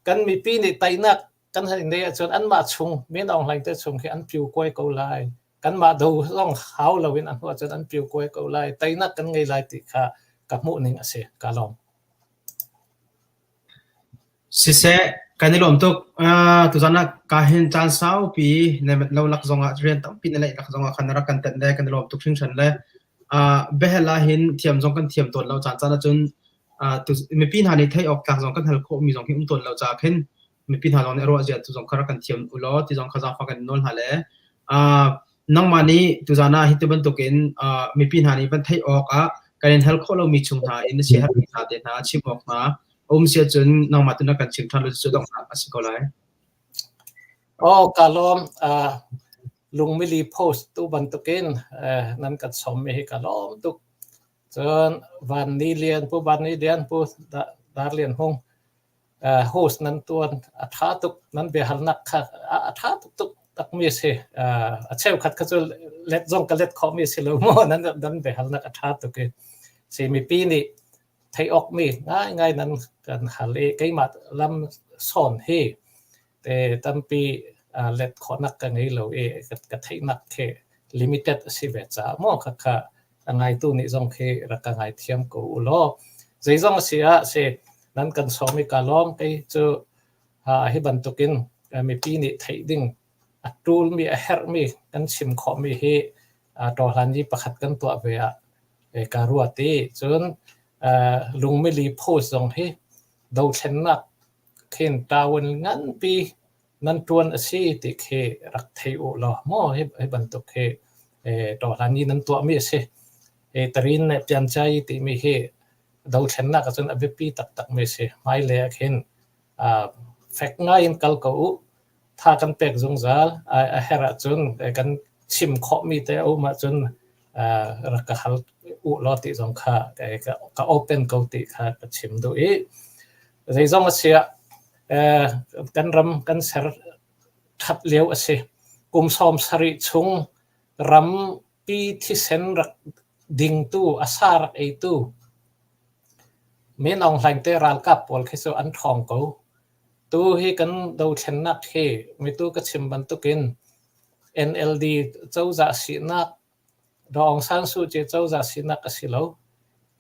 kan mipi nih teinak kan hei neih ahcun anmah chung Min Aung Hlaing te chung khi an piu kuai ko lai. Kanmah do zong hau loin a hnu ahcun an piu kuai ko lai. Teinak kan ngei lai ti kha ka hmuh ning a si. Ka lawm. Siseh, kan i lawm tuk. Tuzan ah ka hin caan saupi na lo lak zongah rian tampi na neih lak zongah khan na rak kan tenh le kan i lawm tuk hringhran le biahal ah hin thiam zong kan thiam tawn lo caan caan ahcun mipi hna nih theih awk tlak zong kan hal khawhmi zong hi um tawn lo caah khin mipi hna zong nih ruah zia tu zong kha rak kan thiam u law ti zong kha zaangfah kan nawl hna le nangmah nih tuzan ah hi ti bantukin mipi hna nih van theih awk ah kan in hal khawh lomi chung hna in na siaherhmi hna te hna chim awk hna um si ahcun nangmah tu na kan chim ṭhan lo cu donghnak a si ko lai. Oh, ka lawm. Lungmili post tu bantukin nan kan sawm mi hi ka lawm tuk. Cun Van Ni Lian Pu Van Ni Lian Pu Dar Lian Hung host nan tuan a tha tuk. Nan biahalnak kha a tha tuk tuk takmi si. A cheukhat kha cu let zong ka let khawhmi si lo maw. Nan biahalnak a tha tuk i si mipi nih theih awkmi ngaingai nan kan hal i keimah lam sawn hi te tampi let khawhnak ka ngei lo i ka theihnak khi limited a si ve caah maw khakha a ngaitu nih zong khi rak ka ngaithiam ko u law. Zeizong a si ah si nan kan sawm i ka lawm. Kei cu hi bantukin mipi nih theih ding a ṭulmi a herhmi kan chim khawhmi hi ṭawhlan i pakhat kan tuah ve ah ka ruat i cun lungmili post zong hi dothlennak khin ṭawan nganpi nan ṭuan a si ti khi rak thei u law maw hi bantuk hi ṭawhlan i nan tuahmi a si. Tarin le piancai timi hi dothlennak ahcun a biapi taktakmi a si. Hmailei ah khin fek ngai in kal ko u. Tha kan pek zungzal. A herh ahcun kan chim khawhmi te a um ahcun rak ka hal u law ti zong kha ka open ko ti kha ka chim duh i zeizong a si ah kan ram kan ser ṭhat lio a si. Kum 70 chung rampi thisen rak dingtu, a sa rak eitu Min Aung Hlaing te ralkap pawl khi cu an ṭhawng ko. Tu hi kan dothlennak hi mitu ka chim bantukin NLD cozah sinak, Daw Aung San Suu Kyi cozah sinak a si lo.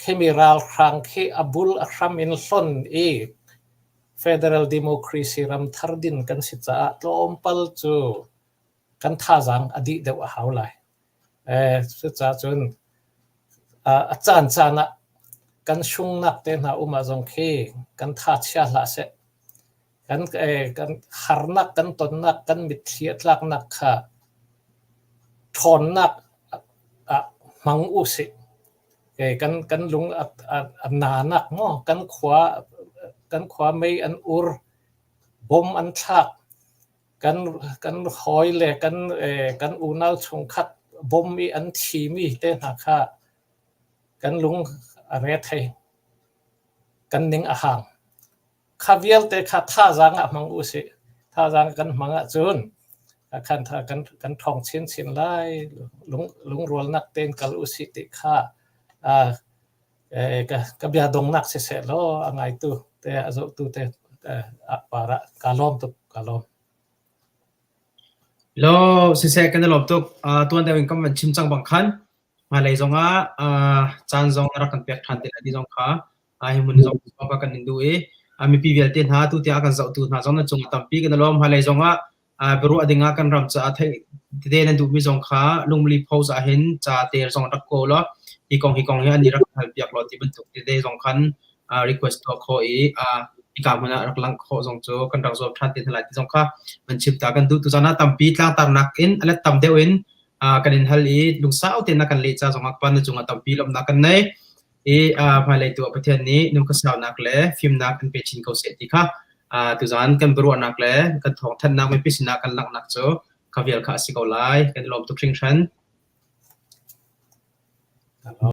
Khimi ralhrang khi a bul a hram in hlon i Federal Democracy ram thar din kan si caah tlawmpal cu kan thazaang a dih deuh a hau lai. Cucaah cun a caancaan ah kan sungnak te hna um ah zong khi kan tha chia hlah seh. Kan harnak kan tonnak, kan mitthli a tlaknak kha ṭhawnnak ah hmang u sih. Kan lung a nanak maw, kan khua mei an ur, bom an thlak, kan hawi le kan unau chungkhat bom i an thimi te hna kha kan lung a re thei. Kan ning a hang. Kha vialte kha thazaang ah hmang usih. Thazaang kan hmang ahcun khan kan kan ṭhawng chinchin lai. Lung lungrualnak tein kal usih ti kha ka ka bia dongnak siseh law a ngaitu te a zohtu te par ah kaa lawm tuk kaa lawm. Law siseh kan i lawm tuk. Tuan deuh in kan van chim cang bang khan hmailei zongah caan zong na rak kan pek ṭhan te lai ti zong kha hi hmun zong ka kan in duh i mipi vialte hna tu tiah a kan zohtu hna zong nan cungah tampi kan i lawm. Hmailei zongah biaruah dingah kan ram caah theih tete nan duhmi zong kha lungmili post ah hin ca te zong rak kawl law hi kong hi kong hi an i rak hal piak law ti bantuk tete zong khan request tuah khawh i hika hmun ah rak langh khawh zong cu kan rak zuam ṭhan te hna lai ti zong kha van chim ta kan duh. Tuzaan ah tampi tlangtarnak in a let tam deuh in kan in hal i lungsau tein na kan leh ca zongah pa na cungah tampi lawmhnak kan nei i hmailei tu ah Pathian nih nungkhuasaunak le fimnak an pe chin ko seh ti kha tuzaan kan biaruahnak le kan thawngthanhnak mipi sinah kan langhnak cu kha vial kha a si ko lai. Kan i lawm tuk hringhran.